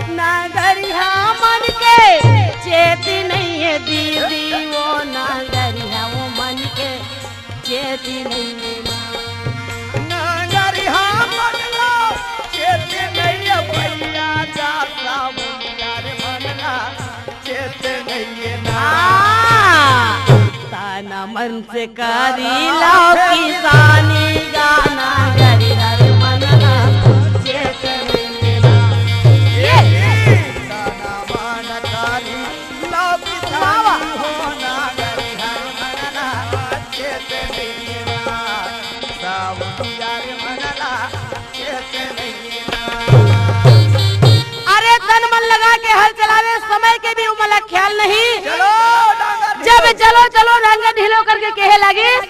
नंगरिया मन के चेत नहीं है दीदी, वो नंगरिया वो मन के चेत नहीं है ना। नंगरिया मन ला चेत नहीं है भैया, जा सावन यार मन ला चेत नहीं है ना। हाँ। तन मन से करी लो किसानी गा, नंगरिया रे मन ला चेत नहीं है ना। ये। तन मन करी लो किसानी हो, नंगरिया रे मन ला चेत नहीं है ना। सावरिया रे मन ला चेत नहीं है ना। अरे तन मन लगा के हल चलावे, समय के भी उमला ख्याल नहीं। चलो, डांगर जब चलो। चलो, चलो, नांगर ढीलो करके कहे लागिस,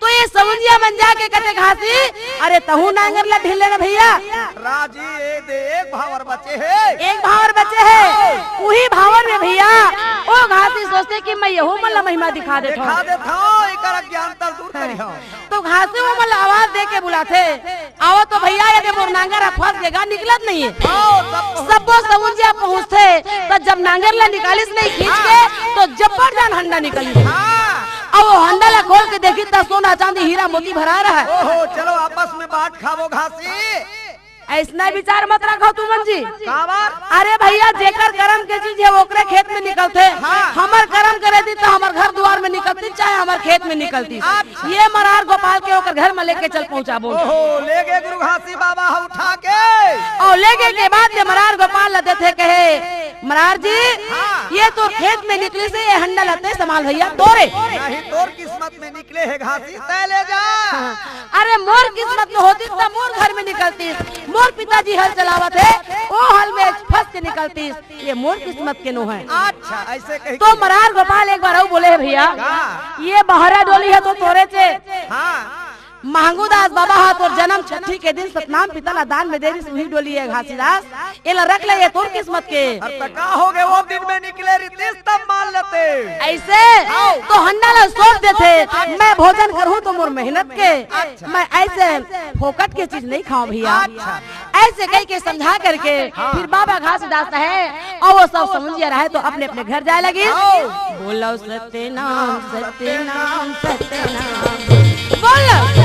तो ये सवंजिया मन जाके कथे घासी, अरे तहूँ नांगर ला ढील ले ना भइया। राजी, ए दे, एक भांवर बचे हे। एक भांवर बचे हे। हाँ। उही भांवर में भइया, ओ घासी सोचथे कि मैं यहू मन ला महिमा दिखा देथंव। दिखा देथंव, एकर अज्ञानता ल दूर करिहंव। तो घासी ओमन ला आवाज दे के बुलाथे, "आवो तो भइया, ये दे मोर नांगर ह फंस गे गा, निकलत नइ हे।" आओ, सब पहुंच सब्बो सवंजिया पहुंचथे, त जब नांगर ला निकालिस नहीं खींच के, तो जब्बर जान हंडा निकलिस। हाँ। अब वो हंडा ला खोल के देखिस त सोना चांदी हीरा मोती भरा रहय। ओहो, चलो आपस में बांट खाबो घासी। अइसना विचार मत रखव तुमन जी। काबर? अरे भइया, जेकर करम के चीज हे, ओकरे खेत में निकलथे। हाँ। हमर करम के रहितिस त हमर घर दुवार में निकलतिस, चाहे हमर खेत में निकलतिस। अच्छा। ये मरार गोपाल के ओकर घर में लेके चल पहुंचाबो। ओहो, ले गे गुरु घासी बाबा ह उठा के। अउ ले गे के बाद ये मरार गोपाल ला देथे कहे, "मरार जी, हाँ। ये तोर खेत में निकलिस हे, ये हंडा ला तैं संभाल भइया, तोरे।" नहीं, तोर किस्मत में निकले हे घासी, तैं ले जा। हाँ। अरे मोर किस्मत में होतिस त मोर घर में निकलतिस। मोर पिताजी हल चलावत हे, ओ हल में फंस के निकलतिस। ये मोर किस्मत के नोहय। अच्छा, अइसे कही तो के। मरार गोपाल एक बार अउ बोले हे भइया, का? ये बहरा डोली ह तो तोरेच हे। हाँ। महंगू दास बाबा ह तोर जनम छट्ठी के दिन सतनाम पिता ला दान में दे रिहिस, उही डोली हे घासीदास। एला रख ले, ये तोर किस्मत के। अरे त का हो गे, ओ दिन में निकले रिहितिस तब मान लेते। अइसे? हाँ। तो हंडा ला सौंप देथे, मैं भोजन करहूं तो मोर मेहनत के। अच्छा। मैं अइसे फोकट के चीज नइ खांव भइया। अच्छा। अइसे कहिके समझा करके हाँ। फिर बाबा घासीदास हे अउ वो सब सवंजिया रहय तो अपने अपने घर जाय लगिस। हाँ। बोलो सत्य नाम, सत्य नाम, सत्य नाम। बोलो।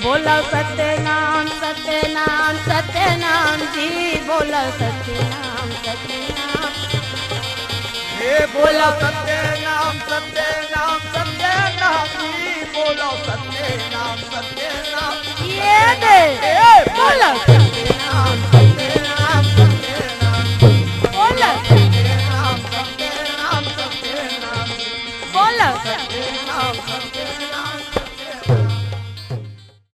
बोलो सत्य नाम, सत्य नाम, सत्य नाम जी, बोलो सत्य नाम, सत्य नाम। हे बोलो सत्य नाम, सत्य नाम, सत्य नाम जी, बोलो सत्य नाम, सत्य नाम। ये दे। ए, बोलो।